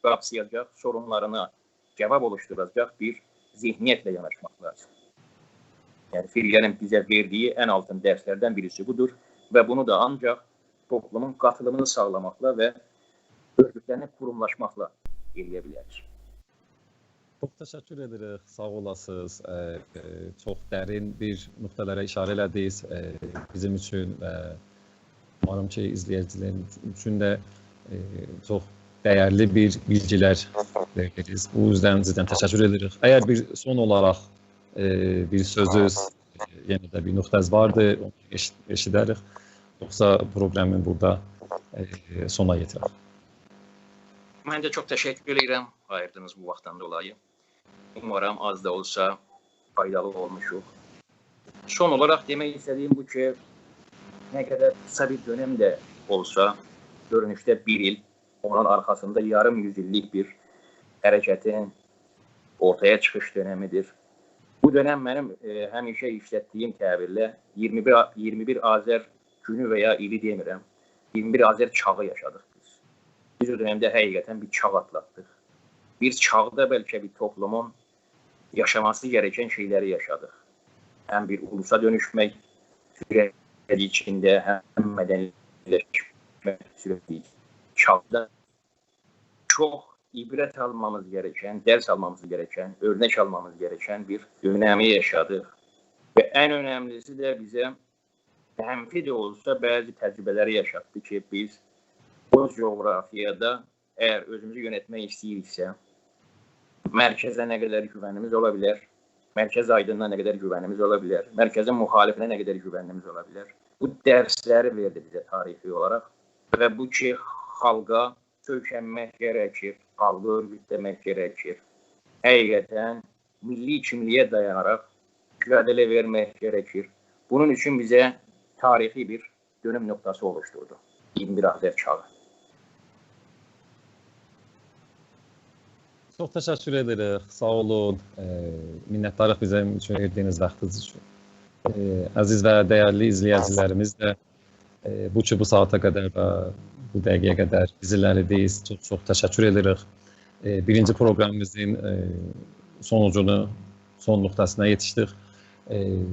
قاپسایاجاق، سورونلارینا جاواب اولوشدوراجاق بیر ذهنیتله یاناشماق لازیم. یعنی، فیریه‌نین بیزه وئردیگی ان آلتین درسلردن بیریسی بودور و بونو دا آنجاق توپلومون قاتیلیمینی ساغلاماقلا و اؤرگوتلرینی قوروملاشماقلا ائله‌یه بیلریک. چوخ تشکر ائدیریک، ساغ اولاسینیز. ائ، ائ، چوخ درین بیر نقطه‌لره اشاره ائله‌دینیز. ائ، بیزیم اوچون و اوماریم کی، ایزله‌ییجیلرین اوچون ده، ائ، چوخ دیرلی بیر بیلگیلر وئردینیز. بو یوزدن سیزدن تشکر ائدیریک. اگر بیر سون اولاراق، ائ، بیر سؤزونوز، ائ، یئنه ده بیر نقطه‌نیز واردی، اونو ائشیت-، ائشیدریک. یوخسا پروقرامی بورادا، ائ، سونا یئتیرک. من ده چوخ تشکر ائدیرم آییردیغینیز بو واختدان دولایی. اومارام آز دا اولسا فایدالی اولموشوق. سون اولاراق دئمک ایسته‌دیگیم بو کی، نه قدر قیسا بیر دؤنم ده اولسا، گؤرونوشده بیر ایل، اونون آرخاسیندا یاریم یوز ایللیک بیر حرکتین اورتایا چیخیش دؤنمیدیر. بو دؤنم منیم، ائ، همیشه ایشلتدیگیم تعبیرله ایگیرمی بیر، ایگیرمی بیر آذر گونو و یا ایلی دئمیرم، ایگیرمی بیر آذر چاغی یاشادیق بیز. بیز او دؤنمده حقیقتاً بیر چاغ آتلاتدیق. بیر چاغدا بلکه بیر توپلومون یاشاماسی گرکن شئیلری یاشادیق. هم بیر اولوسا دؤنوشمک سوره‌جی ایچینده، هم مدنی‌لشمک سوره‌جی ایچینده. چاغدا چوخ عبرت آلمامیز گرکن، درس آلمامیز گرکن، اؤرنک آلمامیز گرکن بیر دؤنمی یاشادیق. و ان اؤنملیسی ده بیزه منفی ده اولسا بعضی تجربه‌لری یاشاتدی کی، بیز او جغرافیادا اگر اؤزوموزو یؤنتمک ایسته‌ییریکسه، مرکزه نه قدر گوونیمیز اولا بیلر، مرکز آیدینینا نه قدر گوونیمیز اولا بیلر، مرکزین مخالفینه نه قدر گوونیمیز اولا بیلر. بو درسلری وئردی بیزه تاریخی اولاراق. و بو کی، خالقا سؤیکنمک گرکیر، خالقی اؤرگوتله‌مک گرکیر. حقیقتاً میللی کیملیگه دایاناراق مجادله وئرمک گرکیر. بونون اوچون بیزه تاریخی بیر دؤنم نقطه‌سی اولوشدوردو ایگیرمی بیر آذر چاغی. چوخ تشکر ائدیریک، ساغ اولون. ائ، منتداریق بیزیم اوچون وئردیگینیز واختینیز اوچون. ائ، عزیز و دیرلی ایزله‌ییجیلریمیز ده، ائ، بو کی، بو ساعاتا قدر و بو دقیقه‌یه قدر بیزیمله‌یدینیز، چوخ-چوخ تشکر ائدیریک. ائ، بیرینجی پروقرامیمیزین، ائ، سونوجونو، سون نقطه‌سینه یئتیشدیک. ائ،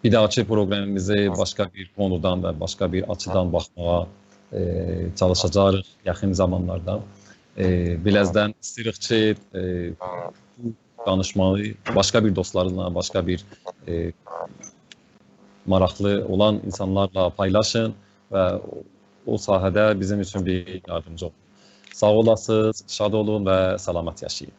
بیر داهاکی پروقرامیمیزی باشقا بیر قونودان و باشقا بیر آچیدان باخماغا، ائ، چالیشاجاغیق یاخین زامانلاردا. ائ، بیله‌زدن ایسته‌ییریک کی، ائ، بو دانیشماغی باشقا بیر دوستلارینان، باشقا بیر، ائ، ماراقلی اولان اینسانلارلا پایلاشین و او، او ساحه‌ده بیزیم اوچون بیر یاردیمجی اولون. ساغ اولاسینیز، شاد اولون و سلامت یاشایین.